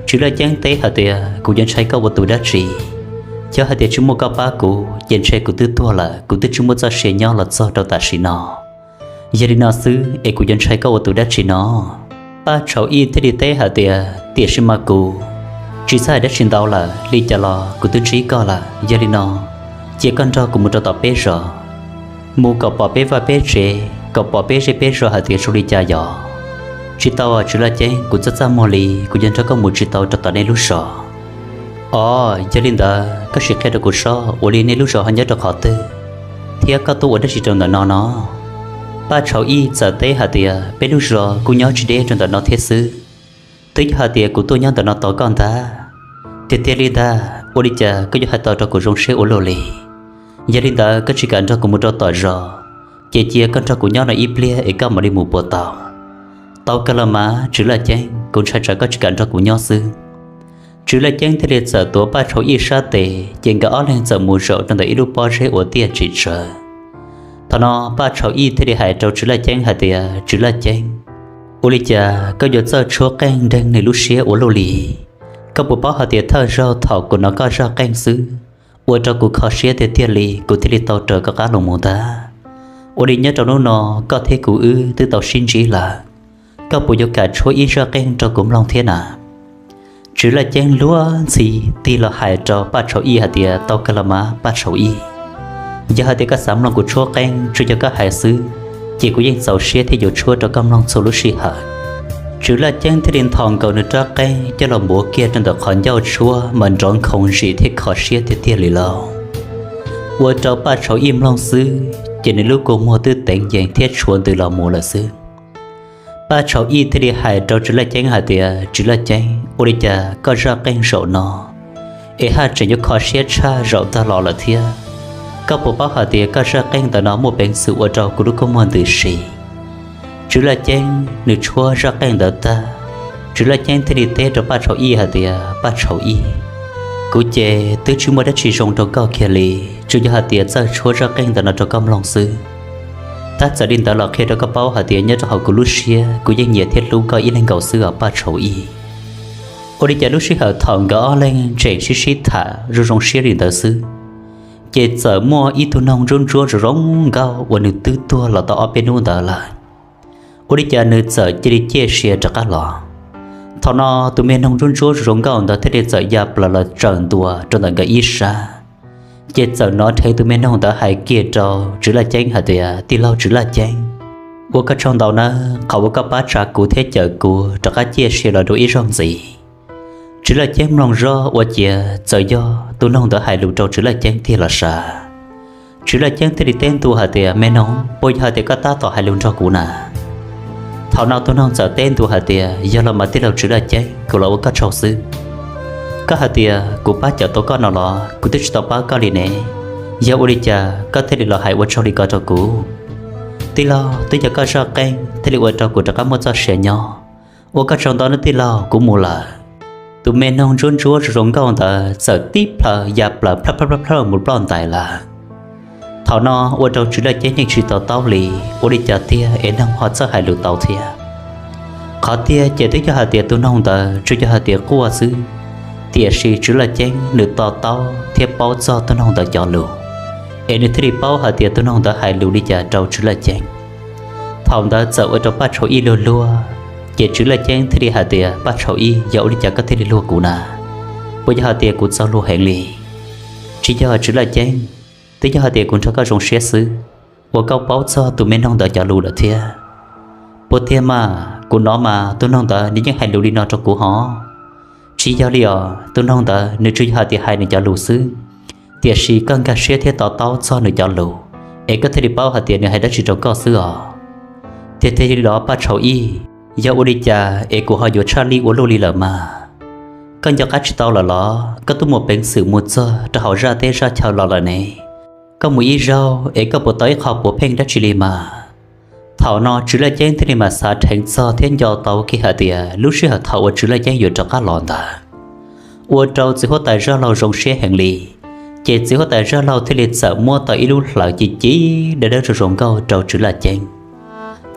Tswv Laj Ceeb teb hais tias, Kuv yuav ntshai koj ua tus dab tsi? Yog hais tias tsis muaj koj pab kuv ces ntshe kuv twb tuag lawm, kuv twb tsis muaj txoj sia nyob los txog rau tam sim no. Yog li no xwb es kuv yuav ntshai koj ua tus dab tsi no? Paj Tshauv Ij thiaj li teb hais tias, Tiam sis mas kuv tsis txhob hais dab tsi ntau lawm, li cas los kuv twb ntsib koj lawm. Yog li no, cia koj nrog kuv mus rau tom peb zos, mus kom pom peb vaj peb tsev, kom pom peb zej peb zos hais tias zoo li cas yog. Tsis tau, Tswv Laj Ceeb, kuv txaj txaj muag li, kuv yuav nrog koj mus tsis tau rau tom nej lub zos. Os, yog li ntawd koj sim qhia rau kuv saib ua li nej lub zos ho nyob rau qhov twg, thiab koj tuaj ua dab tsi rau ntawm no no? Paj Tshauv Ij txawm teb hais tias, Peb lub zos kuj nyob tsis deb rau ntawm no thiab xwb. Twb yog hais tias kuv tuaj nyob ntawm no tos koj ntag. Tiag tiag li ntag, ua li cas koj yuav hais tau rau kuv zoo siab ua luaj li? Yog li ntawd koj tsis kam nrog kuv mus rau tom zos, ces cia koj nrog kuv nyob no ib pliag es koj mam li mus puas tau? Tau kawg los mas Tswv Laj Ceeb, kuv ntshai tsam koj tsis kam nrog kuv nyob xwb. Tswv Laj Ceeb thiaj li txawm tuav Paj Tshauv Ij sab tes ces nkawd ob leeg txawm mus zaum rau ntawm ib lub pob zeb uas tiaj tsis tsawg. Thaum no Paj Tshauv Ij thiaj li hais rau Tswv Laj Ceeb hais tias, Tswv Laj Ceeb, ua li cas koj yuav txawj tshuab qeej nreeg nws lub siab ua luaj li? Koj puas paub hais tias thawj zaug thaum kuv hnov koj zaj qeej xwb, ua rau kuv kho siab tiag tiag li, kuv thiaj li tau raws koj qab los mus ntag. Ua li nyob rau hnub no koj thiab kuv wb twb tau sib ntsib lawm, koj puas yuav kam tshuab ib zaj qeej rau kuv mloog thiab na? Tswv Laj Ceeb luag ntxhi tig los hais rau Paj Tshauv Ij hais tias, Tau kawg los mas Paj Tshauv Ij, yog hais tias koj xav mloog kuv tshuab qeej tsuas yog koj hais xwb, ces kuv yeej txaus siab thiab yuav tshuab rau koj mloog txhua lub sij hawm. Tswv Laj Ceeb thiaj li nthos nkaus nws rab qeej coj los npuav kiag rau ntawm qhov ncauj tshuab mas nrov nkhoos zim thiab kho siab tiag tiag li lauj. Ua rau Paj Tshauv Ij mloog xwb ces nws lub kua muag twb teev yees thiab tshuav ntws los mus lawm xwb. Paj Tshauv Ij thiaj li hais rau Tswv Laj Ceeb hais tias, Tswv Laj Ceeb, ua li cas koj zaj qeej zaum no es haj tseem yuav kho siab tshaj zaum tag los lawm thiab? Koj puas paub hais tias koj zaj qeej ntawm no muaj peev xwm ua rau kuv lub kua muag ntws si? Tswv Laj Ceeb nws tshuab zaj qeej ntawd tag, Tswv Laj Ceeb thiaj li teb rau Paj Tshauv Ij hais tias, Paj Tshauv Ij, Kuv ces twb tsis muaj dab tsi zoo rau koj kiag li, tsuas yog hais tias txawj tshuab zaj qeej ntawm no rau koj mloog xwb. Tab txawm li ntawd los qhia rau koj paub hais tias nyob rau hauv kuv lub siab kuv yeej nyiam thiab hlub koj ib leeg nkaus xwb os Paj Tshauv Ib. Ua li cas lub sij hawm thaum nkawd ob leeg tseem sib sib tham zoo zoo siab li ntawd xwb, ces txawm muaj ib tug noog ntsuab ntsuab zoo zoo nkauj uas nws twb tuag los tau ob peb hnub ntawd lawm. Ua li cas nws txawm cia li ciaj sia rov qab los. Thaum no tus me noog ntsuab ntsuab zoo zoo nkauj ntawd thiaj li txawm ya plaws los tsaws ntua rau ntawm nkawd ib sab. Ces txawm hnov dheev tus me noog ntawd hais kiag rau Tswv Laj Ceeb hais tias, Tij laug Tswv Laj Ceeb, ua koj tsaug ntau nawb, qhov uas koj pab tsa kuv thiab cawm kuv rov qab ciaj sia los dua ib zaug ntxiv. Tswv Laj Ceeb mloog zoj ua ciav txawm yog tus noog ntawd hais lus rau Tswv Laj Ceeb tiag los sav. Tswv Laj Ceeb thiaj li teb ntua hais tias, Me noog, puas yog hais tias koj tab tom hais lus nrog kuv na? Thaum no tus noog txawm teb ntua hais tias, Yog los mas tij laug Tswv Laj Ceeb, kuv los ua koj tsaug xwb. Koj hais tias kuv pab cawm tau koj no los kuv twb tsis tau pab koj li ne. Yog ua li cas koj thiaj li los hais ua tsaug li ko rau kuv? Tij laug, twb yog koj zaj qeej thiaj li ua rau kuv rov qab muaj txoj sia nyob. Ua koj tsaug ntau nawb tij laug, kuv mus lawm. Tus me noog ntsuab ntsuab zoo zoo nkauj ntawd txawm tib plhaw ya plaws plhawj plhawj plhawj mus ploj ntais lawm. Thaum no ua rau Tswv Laj Ceeb yeej tsis to taub li, ua li cas tiag es noog ho txawj hais lus tau thiab. Qhov tiag ces twb yog hais tias tus noog ntawd tsuas yog hais tias quaj xwb, tiam sis Tswv Laj Ceeb nws to taub thiab paub txog tus noog ntawd cov lus, es nws thiaj li paub hais tias tus noog ntawd hais lus li cas rau Tswv Laj Ceeb. Thaum ntawd txawm ua rau Paj Tshauv Ib luag luag, ces Tswv Laj Ceeb thiaj li hais tias, Paj Tshauv Ib, yog ua li cas koj thiaj li luag kuv na? Puas yog hais tias kuv txaus luag heev li? Tsis yog Tswv Laj Ceeb, twb yog hais tias kuv nrog koj zoo siab xwb uas koj paub txog tus me noog ntawd cov lus lawm thiab. Puas tiag mas, kuv hnov mas tus noog ntawd nws yeej hais lus li no rau kuv hos. Tsis yog li os, tus noog ntawd nws tsuas yog hais tias hais nws cov lus xwb, tiam sis koj nkag siab thiab to taub txog nws cov lus, es koj thiaj li paub hais tias nws hais dab tsi rau koj xwb os. Tiag tiag li los Paj Tshauv Ib, yog ua li cas es kuv ho yuav tshaj lij ua luaj li lawm mas? Koj nco qab tsis tau lawm los? Koj twb mus peev xwm mus txog rau hauv zaj teb zaj chaw los lawm ne. Koj mus ib zaug es koj puas tau ib qho puav pheej dab tsi li mas? Thaum no Tswv Laj Ceeb thiaj li mam xav dheev txog thiab nco tau kiag hais tias lub sij hawm thaum uas Tswv Laj Ceeb yuav rov qab los ntawd, ua rau txiv huab tais Zaj Laug zoo siab heev li. Ces txiv huab tais Zaj Laug thiaj li txawm muab tau ib lub hlawv ci ci dawb dawb zoo zoo nkauj rau Tswv Laj Ceeb.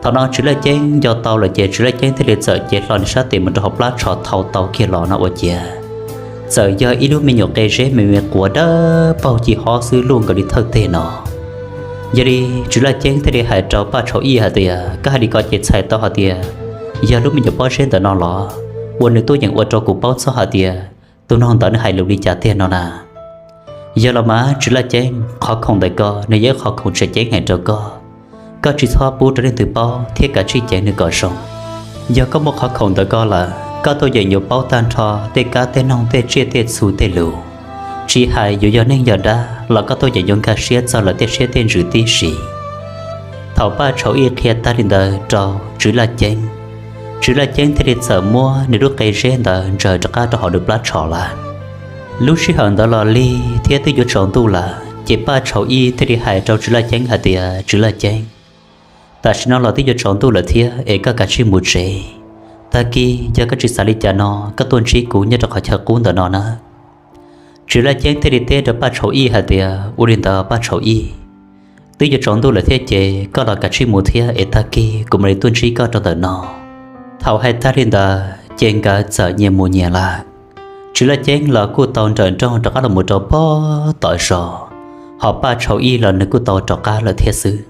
Thaum no Tswv Laj Ceeb nco tau lawm ces Tswv Laj Ceeb thiaj li txawm cev hlo nws sab tes mus rau hauv plab tsho thau tau kiag los no ua ciav txawm yog ib lub me nyuam qe zeb me me quav dawb paug ci hob xwb luaj nkaus li thawj teg no. Yog li Tswv Laj Ceeb thiaj li hais rau Paj Tshauv Ib hais tias, Koj hais li ko ces txhais tau hais tias yog lub me nyuam pob zeb ntawm no los? Ua nws tuaj yeem ua rau kuv paub txog hais tias tus noog ntawd nws hais lus li cas tiag no na. Yog los mas Tswv Laj Ceeb, qhov khoom ntawm ko nws yog ib qhov khoom tseem ceeb heev rau koj. Koj tsis txhob pub rau leej twg paub thiab kav tsij ceev nws kom zoo. Yog koj muaj qhov khoom ntawm ko lawm, koj tuaj yeem yuav paub tag nrho tej kab tej noog tej tsiaj tej txhu tej lus. Tsis hais yuav yog neeg yog dab los koj tuaj yeem yuav nkag siab txog lawv tej siab tej ntsws tib si. Thaum Paj Tshauv Ib qhia tag li ntawd rau Tswv Laj Ceeb, Tswv Laj Ceeb thiaj li txawm muab nws lub qe zeb ntawd ntsaws rov qab rau hauv nws plab tsho lawm. Lub sij hawm ntawd los lig thiab twb yuav tsaus ntuj lawm, ces Paj Tshauv Ib thiaj li hais rau Tswv Laj Ceeb hais tias, Tswv Laj Ceeb, tam sim no los twb yuav tsaus ntuj lawm thiab es koj kav tsij mus tsev. Tag kis yog koj tsis xav li cas no, koj tuaj ntsib kuv nyob rau qhov chaw qub ntawm no na. Tswv Laj Ceeb thiaj li teb rau Paj Tshauv Ib hais tias, Ua li ntawd Paj Tshauv Ib, twb yuav tsaus ntuj lawm thiab ces koj los kav tsij mus thiab es tag kis kuv mam li tuaj ntsib koj rau ntawm no. Thaum hais tag li ntawd ces nkawd txawm nyias mus nyias lawm. Tswv Laj Ceeb los kuj tau nrawm nrooj rov qab los mus rau pog tom zos, hos Paj Tshauv Ib los nws kuj tau rov qab lawm thiab xwb.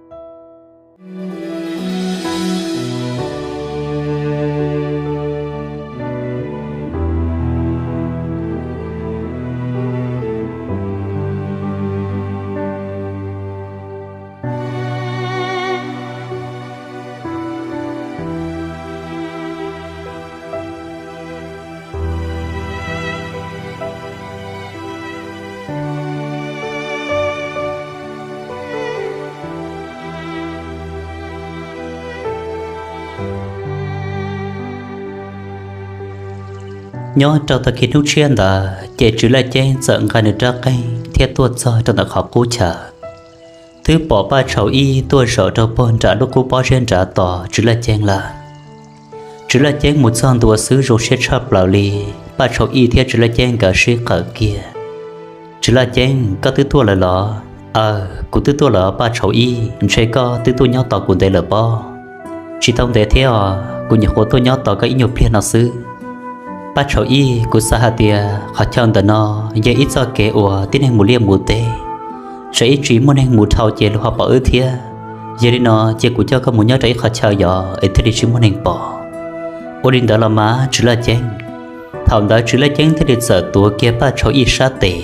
Nyob rau tag kis hnub tshiab ntawd ces Tswv Laj Ceeb txawm nqa nws rab qeej thiab tuaj txog rau ntawm qhov qub chaw. Twb pom Paj Tshauv Ib tuaj zaum rau puag nram lub qub pob zeb nrad tos Tswv Laj Ceeb lawm. Tswv Laj Ceeb mus txog ntua xwb zoo siab tshaj plaws li. Paj Tshauv Ib thiab Tswv Laj Ceeb nkawd sib qawm kiag, Tswv Laj Ceeb, koj twb tuaj lawm los? Aw, kuv twb tuaj lawm Paj Tshauv Ib, ntshe koj twb tuaj nyob tos kuv ntev lawm pob. Tsis tau ntev thiab os, kuv nyuam qhuav tuaj nyob tos koj ib nyuag pliag no xwb. Paj Tshauv Ib, kuv xav hais tias qhov chaw ntawm no yog ib txoj kev uas tib neeg mus liaj mus teb, tsam ib tsam muaj neeg mus dhau ces luag ho pom wb thiab. Yog li no ces kuv coj koj mus nyob rau ib qhov chaw yom es thiaj li tsis muaj neeg pom. Ua li ntawd los mas Tswv Laj Ceeb. Thaum ntawd Tswv Laj Ceeb thiaj li txawm tuav kiag Paj Tshauv Ib sab tes,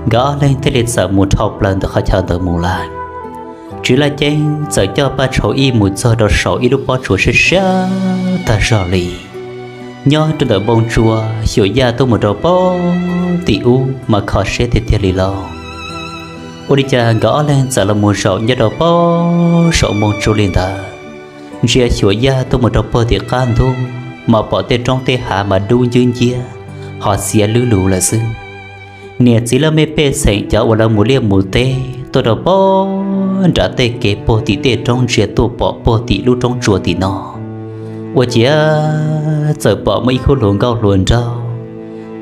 nkawd ob leeg thiaj li txawm mus dhau plaws ntawm qhov chaw ntawd mus lawm. Tswv Laj Ceeb txawm coj Paj Tshauv Ib mus txog rau saum ib lub pob tsuas siab siab tag zog li. Nyob rau ntawm npoo tsua, xyuam yaj tuaj mus rau pob tim ub mas kho siab tiag tiag li lauj. Ua li cas nkawd ob leeg txawm los mus zaum nyob rau pob saum npoo tsua li ntawd, ntsia xyuam yaj tuaj mus rau puag tim qab ntug mas pom tej roob tej hav mas dub ncwb nciab, ho xiav lwb lug lawm xwb. Niam txiv laj mej pej xeem cov uas lawv mus liaj mus teb tuaj rau pob nram tej kev puag tim tej roob ntsia tuaj pom puag tim lub roob tsua tim no, ua ciav txawm pom muaj ib khub hluas nkauj hluas nraug,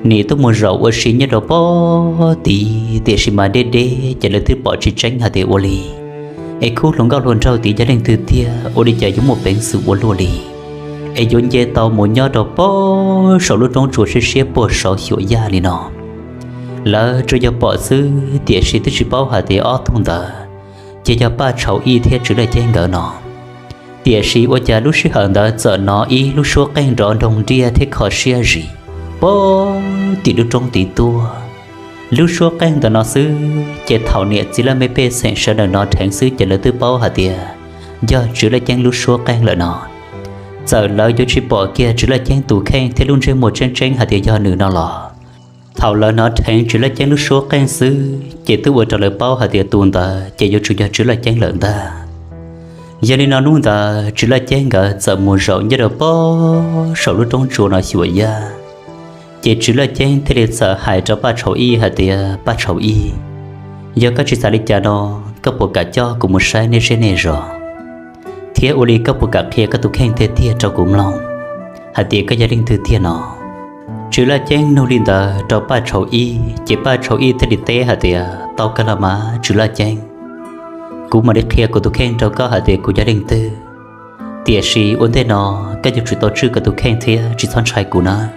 nim tuaj mus zaum ua si nyob rau pob tid tiam sis mas deb deb ces lawv twb pom tsis tseeb hais tias ua li. Es khub hluas nkauj hluas nraug tid yog leej twg tiag, ua li cas yuav muaj peev xwm ua luaj li, es yuav nce tau mus nyob rau pob saum lub roob tsua siab siab puag saum xyuam yaj li no? Lawv tsuas yog pom xwb tiam sis twb tsis paub hais tias ob tug ntawd ces yog Paj Tshauv Ib thiab Tswv Laj Ceeb nkawd no. Tiam sis ua cas lub sij hawm ntawd txawm hnov ib lub suab qeej nrov nroog nriaj thiab kho siab zis puag tim lub roob tid tuaj. Lub suab qeej ntawm no xwb ces thaum niam txiv laj mej pej xeem sawv daws hnov dheev xwb ces lawv twb paub hais tias yog Tswv Laj Ceeb lub suab qeej lawm no. Txawm lawv yuav tsis pom kiag Tswv Laj Ceeb tus kheej thiab lub ntsej muag tseeb tseeb hais tias yog nws no los, thaum lawv hnov dheev Tswv Laj Ceeb lub suab qeej xwb ces twb ua rau lawv paub hais tias tus ntawd ces yuav tsum yog Tswv Laj Ceeb lawm ntag. Yog li no hnub ntawd Tswv Laj Ceeb nkawd txawm mus zaum nyob rau pob saum lub roob tsua no xyuam yaj. Ces Tswv Laj Ceeb thiaj li txawm hais rau Paj Tshauv Ib hais tias, Paj Tshauv Ib, yog koj tsis xav li cas no, koj puas kam coj kuv mus saib nej zej nej zos, thiab ua li koj puas kam qhia koj tus kheej tiag tiag rau kuv mloog hais tias koj yog leej twg tiag no? Tswv Laj Ceeb nug li ntawd rau Paj Tshauv Ib ces Paj Tshauv Ib thiaj li teb hais tias, Tau kawg los mas Tswv Laj Ceeb, kuv mam li qhia kuv tus kheej rau koj hais tias kuv yog leej twg. Tiam sis ua ntej no koj yuav tsum tau tswj koj tus kheej thiab tsis txhob ntshai kuv nawb.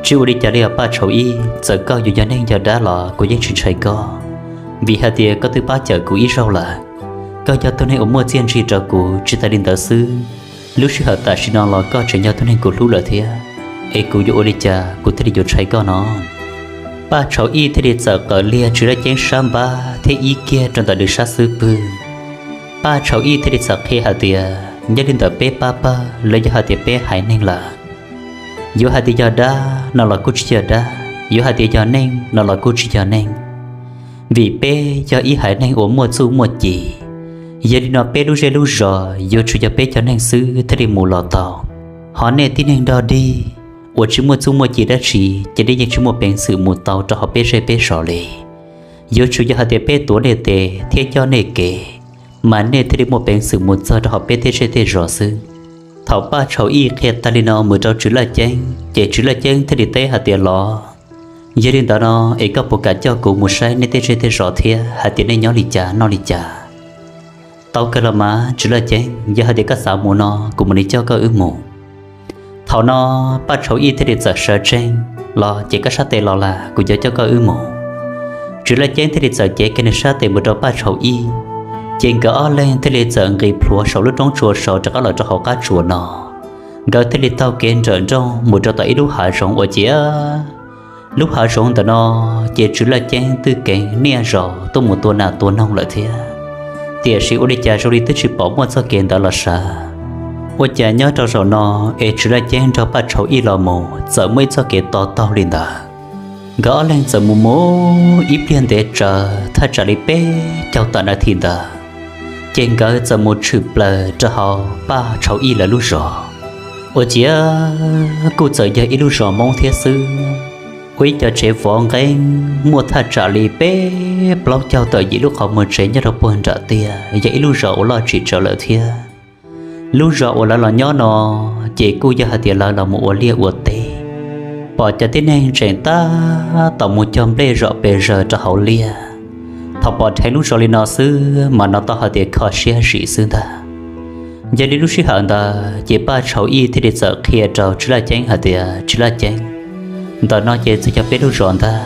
Tsis ua li cas li os Paj Tshauv Ib, txawm koj yuav yog neeg yog dab los kuv yeej tsis ntshai koj, vim hais tias koj twb pab cawm kuv ib zaug lawm. Koj yog tug neeg uas muaj txiaj ntsig rau kuv, tsis tas li ntawd xwb, lub sij hawm tam sim no los koj tseem yog tug neeg kuv hlub lawm thiab, es kuv yuav ua li cas kuv thiaj li yuav ntshai koj no? Paj Tshauv Ib thiaj li txawm qawm liag Tswv Laj Ceeb sab npab thiab ib kiag rau ntawm nws sab xub pwg. Paj Tshauv Ib thiaj li txawm qhia hais tias, Nyob li ntawm peb pab pawg los yog hais tias peb haiv neeg lawm, yuav hais tias yog dab no los kuj tsis yog dab, yuav hais tias yog neeg no los kuj tsis yog neeg, vim peb yog ib haiv neeg uas muaj txuj muaj ci. Yog li no peb lub zej lub zos yuav tsum yog peb cov neeg xwb thiaj li mus los tau. Ho nej tib neeg dog dig uas tsis muaj txuj muaj ci dab tsi ces nej yeej tsis muaj peev xwm mus tau rau hauv peb zej peb zos li. Yuav tsum yog hais tias peb tuav nej tes thiab coj nej kev, mas nej thiaj li muaj peev xwm mus txog rau hauv peb tej zej tej zos xwb. Thaum Paj Tshauv Ib qhia tag li no mus rau Tswv Laj Ceeb ces Tswv Laj Ceeb thiaj li teb hais tias, Los, yog li ntawd no es koj puas kam coj kuv mus saib nej tej zej tej zos thiab hais tias nej nyob li cas noj li cas? Tau kawg los mas Tswv Laj Ceeb, yog hais tias koj xav mus no kuv mam li coj koj wb mus. Thaum no Paj Tshauv Ib thiaj li txawm sawv tsees, Los ces koj sab tes los lawm kuv yuav coj koj wb mus. Tswv Laj Ceeb thiaj li txawm cev kiag nws sab tes mus rau Paj Tshauv Ib, ces nkawd ob leeg thiaj li txawm nqis plhuav saum lub roob tsua saud rov qab los rau hauv qab tsuas no. Nkawd thiaj li taug kev nrawm nrooj mus rau tom ib lub hav zoov uas ciav lub hav zoov ntawm no ces Tswv Laj Ceeb twb keev niaj zaus tuaj mus tua nas tua noog lawm thiab. Tiam sis ua li cas zoo li twb tsis pom muaj txoj kev ntawd los sav. Ua cas nyob rau zaum no es Tswv Laj Ceeb nrog Paj Tshauv Ib los mus txawm muaj ib txoj kev to taug li ntawd. Nkawd ob leeg txawm mus mus ib pliag ntev tsawv thaj tsam li peb caug tawm nas this ntawd, ces nkawd txawm mus tshwm plaws rau hauv Paj Tshauv Ib lawv lub zos. Ua ciav kuj txawm yog ib lub zos Hmoob thiab xwb, ua ib co tsev vov nqeeb muaj thaj tsam li peb plaub caug tawm yim lub qhov muag tsev nyob rau puag nram tiaj, yog ib lub zos uas loj tsis tsawg lawm thiab. Lub zos uas lawv los nyob no ces kuj yog hais tias lawv los mus ua liaj ua teb. Pom cov tib neeg tseem tab tom mus cog nplej zom pes zaws rau hauv liaj. Thaum pom dheev lub zos li no xwb mas hnov tau hais tias kho siab zim xwb ntag. Yog li lub sij hawm ntawd ces Paj Tshauv Ib thiaj li txawm qhia rau Tswv Laj Ceeb hais tias, Tswv Laj Ceeb, ntawm no ces txog cov peb lub zos ntag.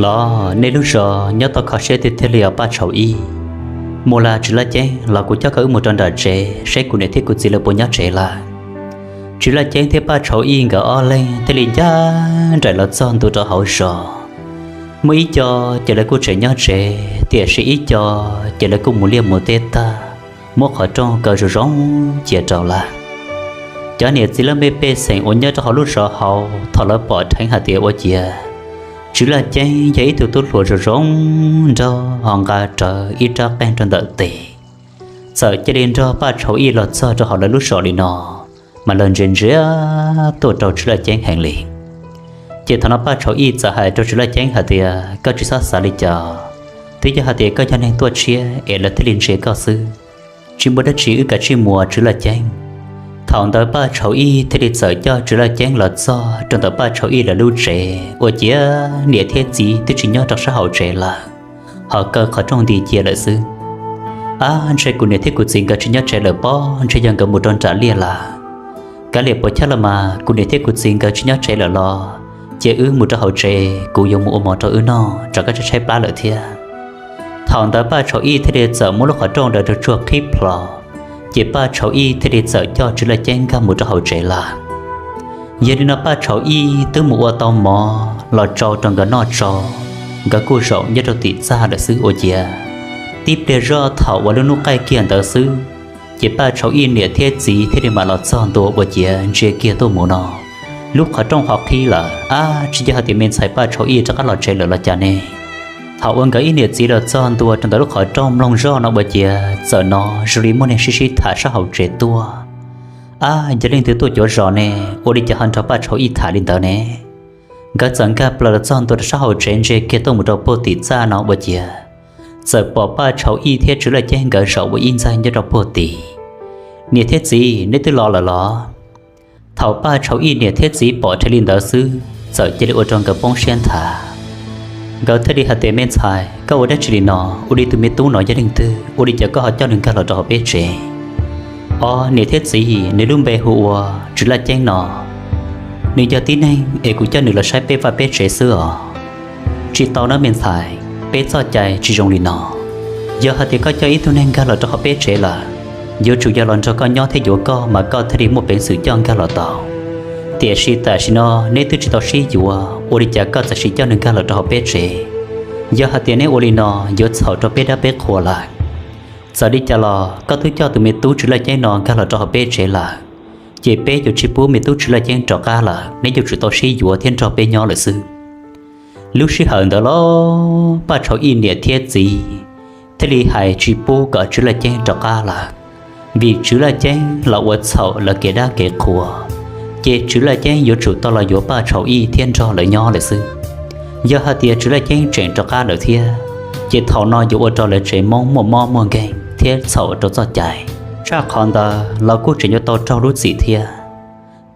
Los nej lub zos nyob tau kho siab tiag tiag li os Paj Tshauv Ib. Mus las Tswv Laj Ceeb, los kuv coj koj wb mus rau nram tsev saib kuv niam thiab kuv txiv lawv puas nyob tsev lawm. Tswv Laj Ceeb thiab Paj Tshauv Ib nkawd ob leeg thiaj li ncaj nraim los txog ntua rau hauv zos. Muaj ib co ces lawv kuj tseem nyob tsev, tiam sis ib co ces lawv kuj mus liaj mus teb tag, muab qhov rooj kaw zoo zoo cia rau lawm. Cov niam txiv laj mej pej xeem uas nyob rau hauv lub zos hauv thaum lawv pom dheev hais tias ua ciav Tswv Laj Ceeb yog ib tug tub hluas zoo zoo nraug ho nqa rawv ib rab qeej rau ntawm tes, txawm cia li nrog Paj Tshauv Ib los txog rau hauv lawv lub zos li no, mas lawv ntsia ntsia tuaj rau Tswv Laj Ceeb heev li. Ces thaum no Paj Tshauv Ib txawm hais rau Tswv Laj Ceeb hais tias, Koj tsis txhob xav li cas, twb yog hais tias koj yog neeg tuaj tshiab es lawv thiaj li ntsia koj xwb. Tsis muaj dab tsi, wb kav tsij mus Tswv Laj Ceeb. Thaum ntawd Paj Tshauv Ib thiaj li txawm coj Tswv Laj Ceeb los txog rau ntawm Paj Tshauv Ib lawv lub tsev, ua ciav niam thiab txiv twb tsis nyob rau sab hauv tsev lawm, ho kaw qhov rooj nti cia lawm xwb. Ab, ntshe kuv niam thiab kuv txiv nkawd tsis nyob tsev lawm pob, ntshe yog nkawd mus rau nram liaj lawm. Kav liam puas chawj los mas, kuv niam thiab kuv txiv nkawd tsis nyob tsev lawm los, ces wb mus rau hauv tsev, kuv yuav mus ua mov rau wb noj, tsam koj tshaib tshaib plab lawm thiab. Thaum ntawd Paj Tshauv Ib thiaj li txawm muab lub qhov rooj ntawd rau tsuag qhib plho, ces Paj Tshauv Ib thiaj li txawm coj Tswv Laj Ceeb nkag mus rau hauv tsev lawm. Yog li no Paj Tshauv Ib twb mus ua tau mov los tsau rau nkawd noj tso, nkawd kuj zaum nyob rau tim txaj lawm xwb ua ciav, tib pliag zoj thaum uas lub hnub qaij kiag ntawd xwb, ces Paj Tshauv Ib niam thiab txiv thiaj li mam los txog ntua ua ciav ntsia kiag tuaj mus no, lub qhov rooj ho qhib lawm. Ab, tsis yog hais tias me ntxhais Paj Tshauv Ib rov qab los tsev lawm los cas ne? Thaum uas nkawd ib niam txiv los txog ntua rau ntawm lub qhov rooj mloog zoj no ua ciav txawm hnov zoo li muaj neeg sib sib tham sab hauv tsev tuaj. Ab, yog leej twg tuaj cuav zos ne, ua li cas ho nrog Paj Tshauv Ib tham li ntawd ne? Nkawd txawm nkag plaws los txog ntua rau sab hauv tsev ntsia kiag tuaj mus rau puag tim txaj no ua ciav, txawm pom Paj Tshauv Ib thiab Tswv Laj Ceeb nkawd zaum ua ib ntxaig nyob rau puag tim. Niam thiab txiv, neb twb los lawm los? Thaum Paj Tshauv Ib niam thiab txiv pom dheev li ntawd xwb txawm cia li ua rau nkawd poob siab nthav. Nkawd thiaj li hais tias, Me ntxhais, koj ua dab tsi li no? Ua li tus me tub no yog leej twg? Ua li cas koj ho coj nws nkag los rau hauv peb tsev? Os niam thiab txiv, nws lub npe hu ua Tswv Laj Ceeb no. Nws yog tib neeg es kuv coj nws los saib peb vaj peb tsev xwb os. Tsis tau nawb me ntxhais, peb txoj cai tsis zoo li no. Yog hais tias koj coj ib tug neeg nkag los rau hauv peb tsev lawm, yuav tsum yog los nrog koj nyob thiab yuav koj mas koj thiaj li muaj peev xwm coj nkag los tau. Tiam sis tam sim no neb twb tsis tau sib yuav, ua li cas koj txawm sim coj nws nkag los rau hauv peb tsev? Yog hais tias neb ua li no yuav txhaum rau peb dab peb qhua lawm. Txawm li cas los koj twb coj tus me tub Tswv Laj Ceeb no nkag los rau hauv peb tsev lawm, ces peb yuav tsis pub me tub Tswv Laj Ceeb rov qab lawm, neb yuav tsum tau sib yuav thiab nrog peb nyob lawm xwb. Lub sij hawm ntawd los Paj Tshauv Ib niam thiab txiv thiaj li hais tsis pub kom Tswv Laj Ceeb rov qab lawm, vim Tswv Laj Ceeb los ua txhaum lawv kev dab kev qhua, ces Tswv Laj Ceeb yuav tsum tau los yuav Paj Tshauv Ib thiab nrog lawv nyob lawm xwb. Yog hais tias Tswv Laj Ceeb tseem rov qab lawm thiab, ces thaum no yuav ua rau lawv tsev Hmoob muaj mob muaj nkeeg thiab txhaum rau txoj cai. Tshaj qhov ntawd los kuj tseem yuav tau raug lub txim thiab.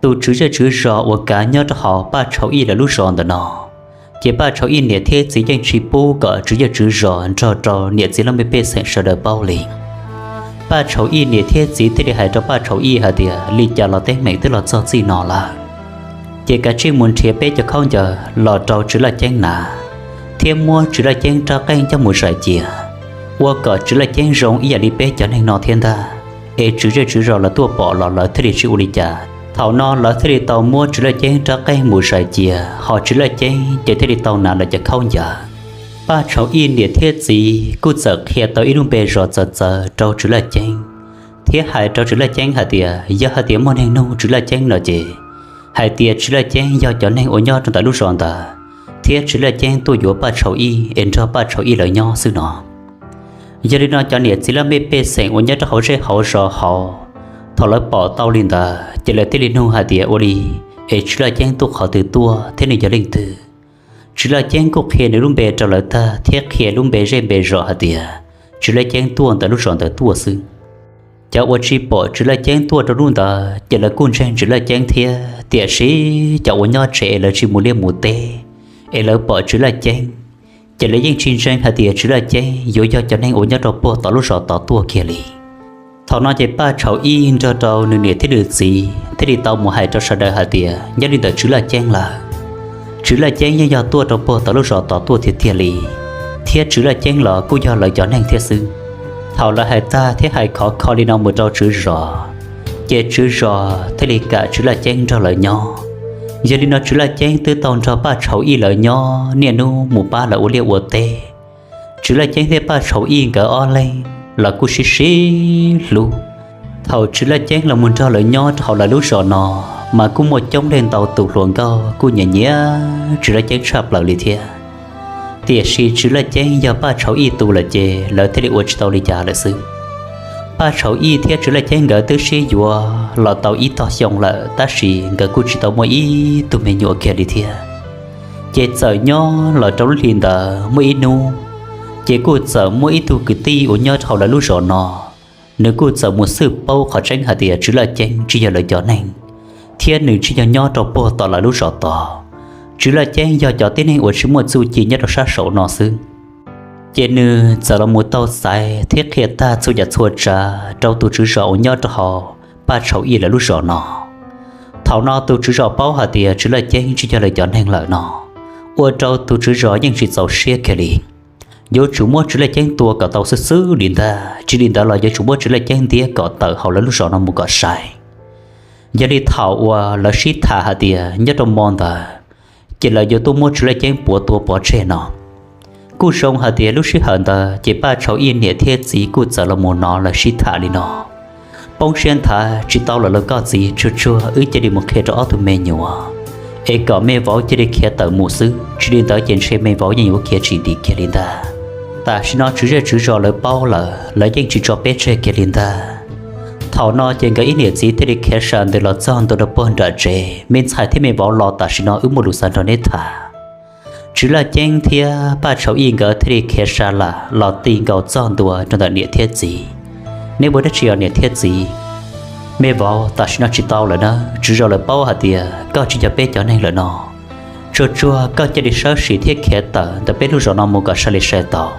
Tus tswv zej tswv zos uas kav nyob rau hauv Paj Tshauv Ib lawv lub zos ntawm no, ces Paj Tshauv Ib niam thiab txiv yeej tsis pub kom tswv zej tswv zos nrog rau niam txiv laj mej pej xeem sawv daws paub li. Paj Tshauv Ib niam thiab txiv thiaj li hais rau Paj Tshauv Ib hais tias, Li cas los teeb meem twb los txog txij no lawm, ces kav tsij mus nrhiav peb cov khaub ncaws los rau Tswv Laj Ceeb hnav, thiab muab Tswv Laj Ceeb rab qeej coj mus zais cia, ua kom Tswv Laj Ceeb zoo ib yam li peb cov neeg no thiab ntag, es tswv zej tswv zos lawv tuaj pom los lawv thiaj li tsis ua li cas. Thaum no lawv thiaj li tau muab Tswv Laj Ceeb rab qeej mus zais cia, ho Tswv Laj Ceeb ces thiaj li tau hnav lawv cov khaub ncaws. Paj Tshauv Ib niam thiab txiv kuj txawm qhia tau ib lub npe zos txawv txawv rau Tswv Laj Ceeb, thiab hais rau Tswv Laj Ceeb hais tias yog hais tias muaj neeg nug Tswv Laj Ceeb no ces hais tias Tswv Laj Ceeb yog cov neeg uas nyob rau ntawm lub zos ntawd, thiab Tswv Laj Ceeb tuaj yuav Paj Tshauv Ib es nrog Paj Tshauv Ib lawv nyob xwb no. Yog li no cov niam txiv laj mej pej xeem uas nyob rau hauv zej hauv zos hauv, thaum lawv pom tau li ntawd ces lawv thiaj li nug hais tias, Ua li es Tswv Laj Ceeb tuaj qhov twg tuaj thiab nws yog leej twg? Tswv Laj Ceeb kuj qhia nws lub npe rau lawv tag thiab qhia lub npe zej npe zos hais tias Tswv Laj Ceeb tuaj ntawm lub zos ntawd tuaj xwb. Cov uas tsis pom Tswv Laj Ceeb tuaj rau lub ntawd ces lawv kuj ntseeg Tswv Laj Ceeb thiab Tiam sis cov uas nyob tsev es lawv tsis mus liaj mus teb, es lawv pom Tswv Laj Ceeb, ces lawv yeej tsis ntseeg hais tias Tswv Laj Ceeb yuav yog cov neeg uas nyob rau puag tom lub zos tod tuaj kiag li. Thaum no ces Paj Tshauv Ib nrog rau nws niam thiab nws txiv thiaj li tau mus hais rau sawv daws hais tias nyob li ntawm Tswv Laj Ceeb lawm, Tswv Laj Ceeb yeej yog tuaj rau puag tom lub zos tod tuaj tiag tiag li, thiab Tswv Laj Ceeb los kuj yog lawv cov neeg thiab xwb. Thaum lawv hais tag thiab hais khov kho li no mus rau tswv zos, ces tswv zos thiaj li kam Tswv Laj Ceeb nrog lawv nyob. Yog li no Tswv Laj Ceeb twb tau nrog Paj Tshauv Ib lawv nyob niaj hnub mus pab lawv ua liaj ua teb. Tswv Laj Ceeb thiab Paj Tshauv Ib nkawd ob leeg los kuj sib sib hlub. Thaum Tswv Laj Ceeb los mus nrog lawv nyob rau hauv lawv lub zos no, mas kuj muaj coob leej ntau tus hluas nkauj kuj nyiam nyiam Tswv Laj Ceeb tshaj plaws li thiab. Tiam sis Tswv Laj Ceeb yog Paj Tshauv Ib tus lawm ces lawv thiaj li ua tsis tau li cas lawm xwb. Paj Tshauv Ib thiab Tswv Laj Ceeb nkawd twb sib yuav los tau ib tog xyoo lawm, tab sis nkawd kuj tsis tau muaj ib tug me nyuam kiag li thiab. Ces txawm nyob los rau lub hli ntawd muaj ib hnub, ces kuj txawm muaj ib tug kwv tij uas nyob hauv lawv lub zos no, nws kuj txawm mus xwb paub qhov tseeb hais tias Tswv Laj Ceeb tsis yog lawv cov neeg, thiab nws tsis yog nyob rau puag tom lawv lub zos tod. Tswv Laj Ceeb yog cov tib neeg uas tsis muaj txuj ci nyob rau sab saum no xwb. Ces nws txawm los mus tau xaiv thiab qhia tag txhua yam txhua tsav rau tus tswv zos uas nyob rau hauv Paj Tshauv Ib lawv lub zos no. Thaum no tus tswv zos paub hais tias Tswv Laj Ceeb tsis yog lawv cov neeg lawm no, ua rau tus tswv zos yeej tsis txaus siab kiag li. Yuav tsum muab Tswv Laj Ceeb tua kom tau xwb xwb li ntag, tsis li ntawd los yuav tsum muab Tswv Laj Ceeb ntiab kom tawm hauv lawv lub zos no mus kom sai. Yog li thaum uas lawv sib tham hais tias nyob rau hmo ntawd, ces lawv yuav tuaj muab Tswv Laj Ceeb puav tua pov tseg no. Kuj zoo hais tias lub sij hawm ntawd ces Paj Tshauv Ib niam thiab txiv kuj txawm los mus hnov lawv sib tham li no. Poob siab nthav, tsis tau lawm los koj txiv, tsuag tsuag wb cia li mus qhia rau ob tug me nyuam, es kom me vauv cia li khiav tawm mus xwb, tsis li ntawd ces ntshe me vauv yeej yuav khiav tsis dim kiag li ntag. Tam sim no tswv zej tswv zos lawv paub lawm, lawv yeej tsis tso peb tseg kiag li ntag. Thaum no ces nkawd ib niam txiv thiaj li khiav sa ntws los txog ntua rau puag nram tsev. Me ntxhais thiab me vauv, los tam sim no wb muaj lus xav nrog neb tham. Tswv Laj Ceeb thiab Paj Tshauv Ib nkawd thiaj li khiav sa lam los ti nkaus txog ntua rau ntawm niam thiab txiv. Neb ua dab tsi os niam thiab txiv? Me vauv, tam sim no tsis tau lawm na, tswv zos lawv paub hais tias koj tsis yog peb cov neeg lawm no. Tsuag tsuag koj cia li sawb sim thiab khiav tawm ntawm peb lub zos no mus kom sai li sai tau.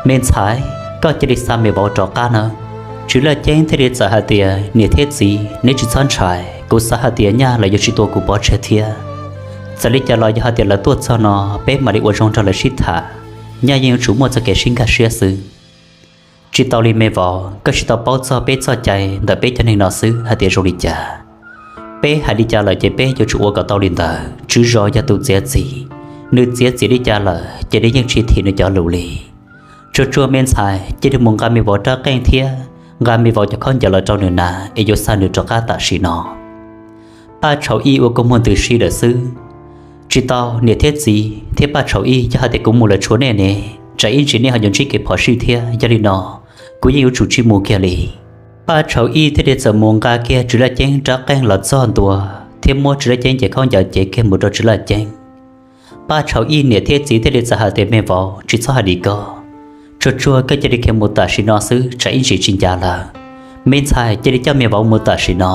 Me ntxhais, koj cia li xa me vauv rov qab na. Tswv Laj Ceeb thiaj li txawm hais tias niam thiab txiv, neb tsis txhob ntshai, kuv xav hais tias nyaj lawv yuav tsis tua kuv pov tseg thiab. Txawm li cas los yog hais tias lawv tuaj txog no, peb mam li ua zoo nrog lawv sib tham, nyaj yeej yuav tsum muaj txoj kev sib nkag siab xwb. Tsis tau li me vauv, koj tsis tau paub txog peb txoj cai ntawm peb cov neeg no xwb hais tias zoo li cas. Peb hais li cas lawm ces peb yuav tsum ua kom tau li ntawd. Tswv zos yog tus txiav txim, nws txiav txim li cas lawm ces nws yeej tsis thim nws cov lus li. Tsuag tsuag me ntxhais, cia li mus nqa me vauv rab qeej thiab nqa me vauv cov khaub ncaws los rau nws hnav es yuav xa nws rov qab tam sim no. Paj Tshauv Ib ua kua muag ntws si lawm xwb. Tsis tau, niam thiab txiv thiab Paj Tshauv Ib, yog hais tias kuv mus lawm tshuav nej ne, tsam ib ntsis nej ho yuav ntsib kev phom sij thiab. Yog li no, kuv yeej yuav tsum tsis mus kiag li. Paj Tshauv Ib thiaj li txawm mus nqa kiag Tswv Laj Ceeb rab qeej los txog ntua thiab muab Tswv Laj Ceeb cev khaub ncaws cev kiag mus rau Tswv Laj Ceeb. Paj Tshauv Ib niam thiab txiv thiaj li txawm hais tias me vauv, tsis txhob hais li ko, tsuag tsuag koj cia li khiav mus tam sim no xwb, tsam ib ntsis tsis ncav lawm. Me ntxhais, cia li coj me vauv mus tam sim no.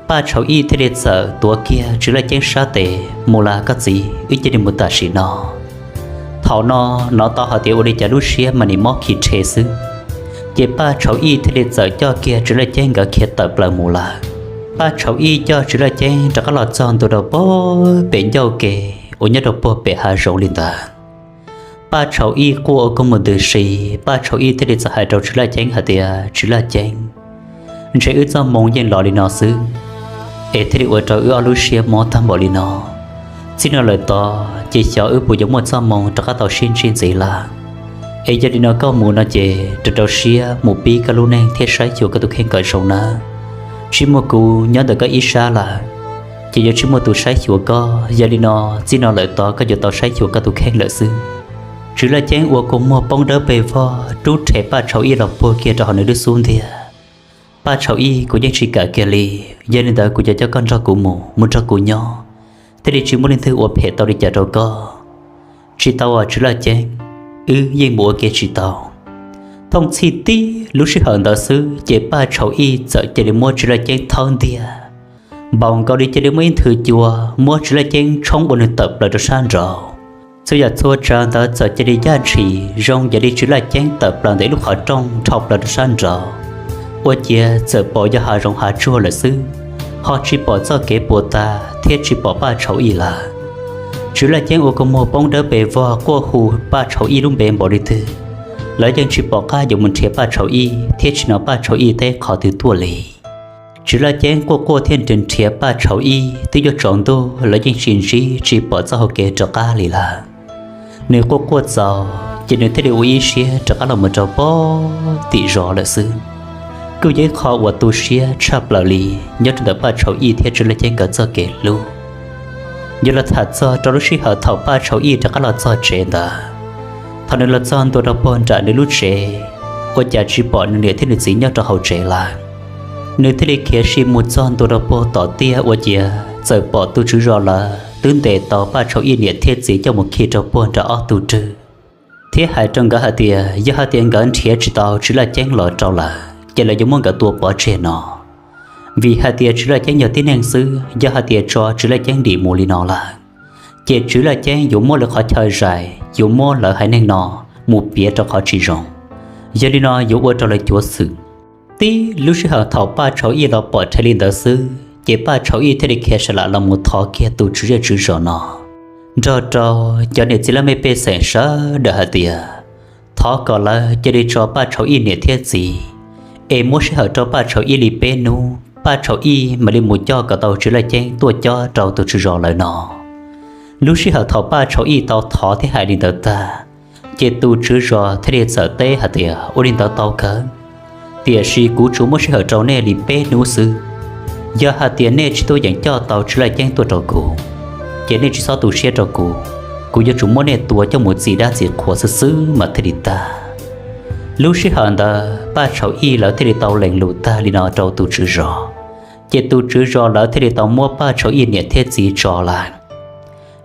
Paj Tshauv Ib thiaj li txawm tuav kiag Tswv Laj Ceeb sab tes, mus las koj txiv, wb cia li mus tam sim no. Thaum no hnov tau hais tias ua li cas lub siab mas nim mob khi rhe xwb, ces Paj Tshauv Ib thiaj li txawm coj kiag Tswv Laj Ceeb nkawd khiav tawm plaws mus lawm. Paj Tshauv Ib coj Tswv Laj Ceeb rov qab los txog ntua rau puag pem ncauj ke uas nyob rau puag pem hav zoov li ntawd. Paj Tshauv Ib quaj ua kua muag ntws si, Paj Tshauv Ib thiaj li txawm hais rau Tswv Laj Ceeb hais tias Tswv Laj Ceeb, ntshe wb txoj hmoo yeej los li no xwb, es thiaj li ua rau wb ob lub siab mob tag npaum li no. Txij no lawm tod ces xyov wb puas yuav muaj txoj hmoo rov qab tau sib ntsib ntxiv lawm. Es yog li no koj mus no ces rau rau siab mus pib koj lub neej thiab saib xyuas koj tus kheej kom zoo nawb. Tsis muaj kuv nyob ntawm koj ib sab lawm, ces yuav tsis muaj tus saib xyuas koj. Yog li no, txij no lawm tod koj yuav tau saib xyuas koj tus kheej lawm xwb. Tswv Laj Ceeb ua kua muag poob dawb pes vog rub rhe Paj Tshauv Ib los puag kiag rau hauv nws lub xub ntiag. Paj Tshauv Ib, kuv yeej tsis kam kiag li, yog li ntawd kuv yuav coj koj nrog kuv mus, mus nrog kuv nyob, thiaj li tsis muaj leej twg ua phem tau li cas rau koj. Tsis tau os Tswv Laj Ceeb, wb yeej mus ua ke tsis tau. Thooj txhij tib lub sij hawm ntawd xwb ces Paj Tshauv Ib txawm cia li muab Tswv Laj Ceeb thawb ntiag, Npaum nkaus li cia li muaj ib nthwv cua muab Tswv Laj Ceeb tshoob ua nws tawm plaws rau sab nraud. Txhua yam txhua tsav ntawd txawm cia li yaj ntshis zoo yam li Tswv Laj Ceeb tawm plaws ntawm ib lub qhov rooj dhau plaws rau sab nraud, ua ciav txawm pom yog hav zoov hav tsuag lawm xwb, ho tsis pom txoj kev puas tag thiab tsis pom Paj Tshauv Ib lawm. Tswv Laj Ceeb ua kua muag poob dawb pes vog quaj hu Paj Tshauv Ib lub npe npaum li twg, lawv yeej tsis pom qab yuav mus nrhiav Paj Tshauv Ib thiab tsis hnov Paj Tshauv Ib teb qhov twg tuaj li. Tswv Laj Ceeb quaj quaj thiab nrhiav nrhiav Paj Tshauv Ib twb yuav tsaus ntuj lawv yeej tsis ntsib tsis pom txoj hau kev rov qab li lawm. Nws quaj quaj txaus ces nws thiaj li ua ib siab rov qab los mus rau pog tim zos lawm xwb. Kuj yog ib qho uas tu siab tshaj plaws li nyob rau ntawm Paj Tshauv Ib thiab Tswv Laj Ceeb nkawd txoj kev hlub. Yuav los tham txog rau lub sij hawm thaum Paj Tshauv Ib rov qab los txog tsev ntawd. Thaum nws los txog ntua rau pog nram nws lub tsev, ua cas tsis pom nws niam thiab nws txiv nyob rau hauv tsev lawm. Nws thiaj li khiav sim mus txog ntua rau pog tom tiaj ua ciav txawm pom tus tswv zos lawv twb ntes tau Paj Tshauv Ib niam thiab txiv coj mus khi rau pog nram ob tug rwg, thiab hais rau nkawd hais tias yog hais tias nkawd nrhiav tsis tau Tswv Laj Ceeb los rau lawm ces lawv yuav muab nkawd tua pov tseg no. Vim hais tias Tswv Laj Ceeb yog tib neeg xwb, yog hais tias tso Tswv Laj Ceeb dim mus li no lawm, ces Tswv Laj Ceeb yuav muab lawv qhov chaw zais, yuav muab lawv haiv neeg no mus piav rau qhov tsis zoo. Yog li no yuav ua rau lawv cuav xwm. Tib lub sij hawm thaum Paj Tshauv Ib los pom rhe li ntawd xwb ces Paj Tshauv Ib thiaj li khiav sa lam los mus thov kiag tus tswv zej tswv zos no nrog rau cov niam txiv laj mej pej xeem sawv daws hais tias thov kom lawv cia li tso Paj Tshauv Ib niam thiab txiv, es muab sij hawm rau Paj Tshauv Ib li peb hnub, Paj Tshauv Ib mam li mus coj kom tau Tswv Laj Ceeb tuaj cob rau tus tswv zos lawv no. Lub sij hawm thaum Paj Tshauv Ib tau thov thiab hais li ntawd tag, ces tus tswv zos thiaj li txawm teb hais tias ua li ntawd tau kawg, tiam sis kuv tsuas muab sij hawm rau nej li peb hnub xwb. Yog hais tias nej tsis tuaj yeem coj tau Tswv Laj Ceeb tuaj rau kuv, ces nej tsis txhob tu siab rau kuv, kuv yuav tsum muab nej tua coj mus txi dab txi qhua xwb xwb mas thiaj li tag. Lub sij hawm ntawd Paj Tshauv Ib lawv thiaj li tau lees lus tag li no rau tus tswv zos, ces tus tswv zos lawv thiaj li tau muab Paj Tshauv Ib niam thiab txiv tso lawm.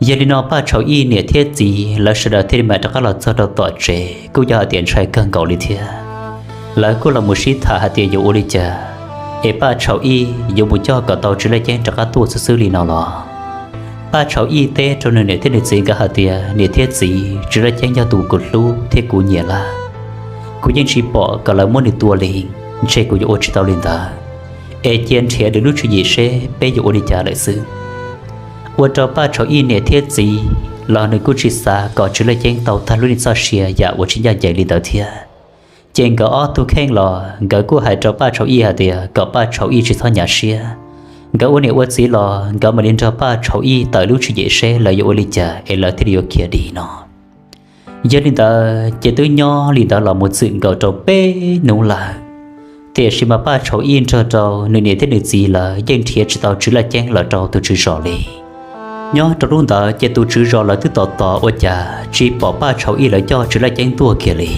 Yog li no Paj Tshauv Ib niam thiab txiv lawv sawv daws thiaj li mam rov qab los txog rau tom tsev kuj yog hais tias ntshai kawg nkaus li thiab. Lawv kuj los mus sib tham hais tias yuav ua li cas es Paj Tshauv Ib yuav mus coj kom tau Tswv Laj Ceeb rov qab tuaj xwb xwb li no los. Paj Tshauv Ib teb rau nws niam thiab nws txiv nkawd hais tias niam thiab txiv, Tswv Laj Ceeb yog tus kuv hlub thiab kuv nyiam lawm. Kuv yeej tsis pom kom lawv muab nws tua li, ntshe kuv yuav ua tsis tau li ntawd. Es cia nrhiav lwm lub tswv yim seb peb yuav ua li cas lawm xwb. Ua rau Paj Tshauv Ib niam thiab txiv los nws kuj tsis xav kom Tswv Laj Ceeb tau tag lub neej txoj sia yam uas tsis ncaj ncees li ntawd thiab. Ces nkawd ob tug kheej los nkawd kuj hais rau Paj Tshauv Ib hais tias kom Paj Tshauv Ib tsis txhob hnyav siab. Nkawd ua niam ua txiv los nkawd mam li nrog Paj Tshauv Ib tawm lub tswv yim seb lawv yuav ua li cas es lawv thiaj li yuav khiav dim no. Yog li ntawd ces twb nyob li ntawd los mus txwm nkaus rau peb hnub lawm, tiam sis mas Paj Tshauv Ib nrog rau nws niam thiab nws txiv lawv yeej nrhiav tsis tau Tswv Laj Ceeb los rau tus tswv zos li. Nyob rau lub ntawd ces tus tswv zos lawv twb tos tos ua cas tsis pom Paj Tshauv Ib lawv coj Tswv Laj Ceeb tuaj kiag li.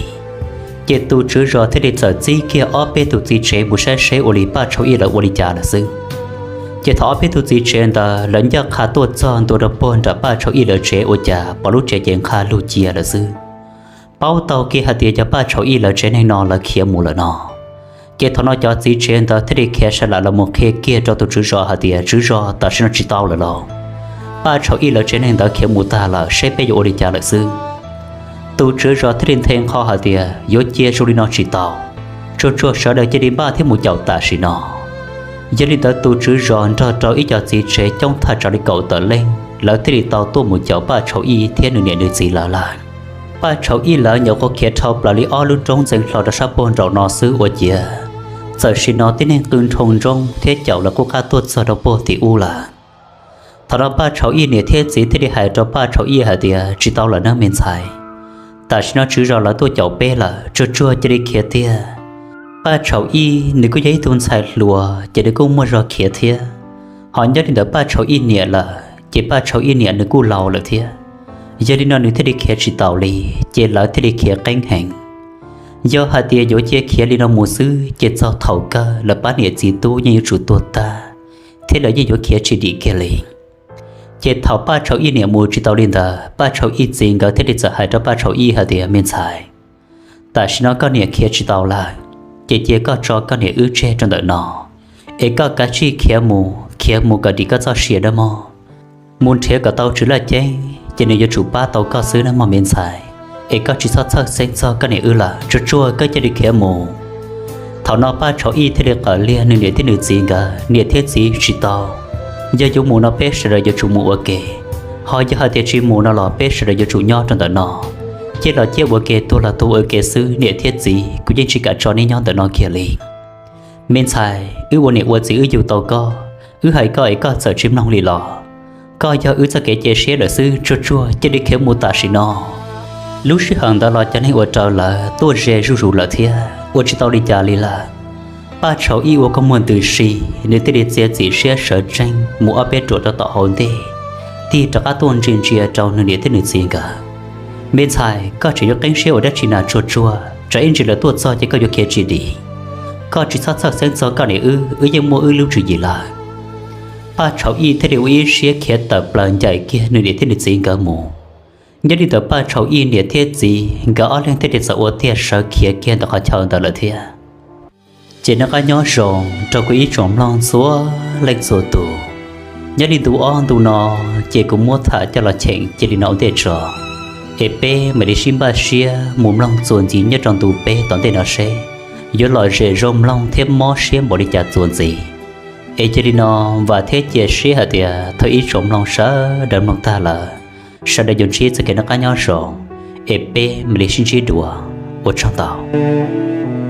Ces tus tswv zos thiaj li txawm txib kiag ob peb tus txiv tsev mus saib seb ua li Paj Tshauv Ib lawv ua li cas lawm xwb. Ces thaum ob peb tug txiv tsev ntawd lawv ncaj qha tuaj txog ntua rau puag nram Paj Tshauv Ib lawv tsev ua cas pom lub tsev ces nqha lug cia lawm xwb. Paub tau kiag hais tias yog Paj Tshauv Ib lawv tsev neeg no lawv khiav mus lawm no. Ces thaum no cov txiv tsev ntawd thiaj li khiav sa lam los mus qhia kiag rau tus tswv zos hais tias tswv zos, tam sim no tsis tau lawm lauj. Paj Tshauv Ib lawv tsev neeg ntawd khiav mus tag lawm, seb peb yuav ua li cas lawm xwb. Tus tswv zos thiaj li nthe nqho hais tias yuav cia zoo li no tsis tau, tsuag tsuag sawv daws cia li npaj thiab mus caum tam sim no. Yog li ntawd tus tswv zos nrog rau ib co txiv tsev coob thaj tsam li kaum tawm leej lawv thiaj li tau tuaj mus caum Paj Tshauv Ib thiab nws niam nws txiv lawv lawm. Paj Tshauv Ib lawv nyuam qhuav khiav dhau plaws li ob lub roob ntxeev hlo rau sab puag nraum no xwb ua ciav, txawm sim no tib neeg qw nroo nroo thiab caum lawv qub qab tuaj txog rau puag tim ub lawm. Thaum no Paj Tshauv Ib niam thiab txiv thiaj li hais rau Paj Tshauv Ib hais tias tsis tau lawm nawb me ntxhais, tam sim no tswv zos lawv tuaj caum peb lawm, tsuag tsuag cia li khiav tiag. Paj Tshauv Ib nws kuj yog ib tug ntxhais hluas ces nws kuj muaj zog khiav thiab. Ho nyob li ntawd Paj Tshauv Ib niam lawm ces Paj Tshauv Ib niam nws kuj laus lawm thiab. Yog li no nws thiaj li khiav tsis taus li, ces lawv thiaj li khiav qeeb heev. Yog hais tias yuav cia khiav li no mus xwb ces txog thaum kawg lawv pab niam txiv tub yeej yuav tsum tuag tag, thiab lawv yeej yuav khiav tsis dim kiag li. Ces thaum Paj Tshauv Ib niam mus tsis tau li ntawd, Paj Tshauv Ib txiv nkawd thiaj li txawm hais rau Paj Tshauv Ib hais tias me ntxhais, tam sim no koj niam khiav tsis tau lawm, ces cia koj tso koj niam wb tseg rau ntawm no, Es koj kav tsij khiav mus, khiav mus kom dim koj txoj sia nawb mog. Mus nrhiav kom tau Tswv Laj Ceeb ces nws yuav tsum pab tau koj xwb nawb mog me ntxhais. Es koj tsis txhob txhawj xeeb txog koj niam wb lawm, tsuag tsuag koj cia li khiav mus. Thaum no Paj Tshauv Ij thiaj li qawm liag nws niam thiab nws txiv nkawd, niam thiab txiv tsis tau. Yog yuav mus no peb sawv daws yuav tsum mus ua ke, ho yog hais tias tsis mus no los peb sawv daws yuav tsum nyob rau ntawm no. Ciaj los ciaj ua ke, tuag los tuag ua ke xwb, niam thiab txiv kuv yeej tsis kam tso neb nyob ntawm no kiag li. Me ntxhais, wb ua niam ua txiv wb yug tau koj, wb hais koj es koj txawm tsis mloog li los, koj yog wb txoj kev cia siab lawm xwb, tsuag tsuag cia li khiav mus tam sim no. Lub sij hawm ntawd los cov neeg uas raws lawv tuaj ze zuj zus lawm thiab ua tsis tau li cas li lawm. Paj Tshauv Ij ua kua muag ntws si, nws thiaj li txiav txim siab sawv tsees mus ob peb ruam rau tom hauv ntej, tig rov qab tuaj ntsia ntsia rau nws niam thiab nws txiv nkawd. Me ntxhais, koj tseem yuav qeeb siab ua dab tsi na, tsuag tsuag tsam ib ntsis lawv tuaj txog ces koj yuav khiav tsis dim. Koj tsis txhob txhawj xeeb txog koj niam wb, wb yeej muaj wb lub tswv yim lawm. Paj Tshauv Ij thiaj li ua ib siab khiav tawm plaws ncaim kiag nws niam thiab nws txiv nkawd mus. Nyob li ntawd Paj Tshauv Ij niam thiab txiv nkawd ob leeg thiaj li txawm ua tiag sawv khiav kiag ntawm qhov chaw ntawd lawm thiab. Ces noj qab nyob zoo rau kuv ib tsoom mloog txhua leej txhua tus. Nyob li ntu ob ntu no, ces kuv muab tham coj los cheem cia li no ua ntej tso, es peb mam li sib npaj siab mus mloog txuas ntxiv nyob rau ntu peb tom ntej no seb yuav lom zem zoo mloog thiab mob siab npaum li cas txuas ntxiv. Es cia li no, vam thiab cia siab hais tias thaum ib tsoom mloog sawv daws mloog tag lawm, sawv daws yuav ntsib txoj kev noj qab nyob zoo, es peb mam li sib ntsib dua. Ua tsaug ntau.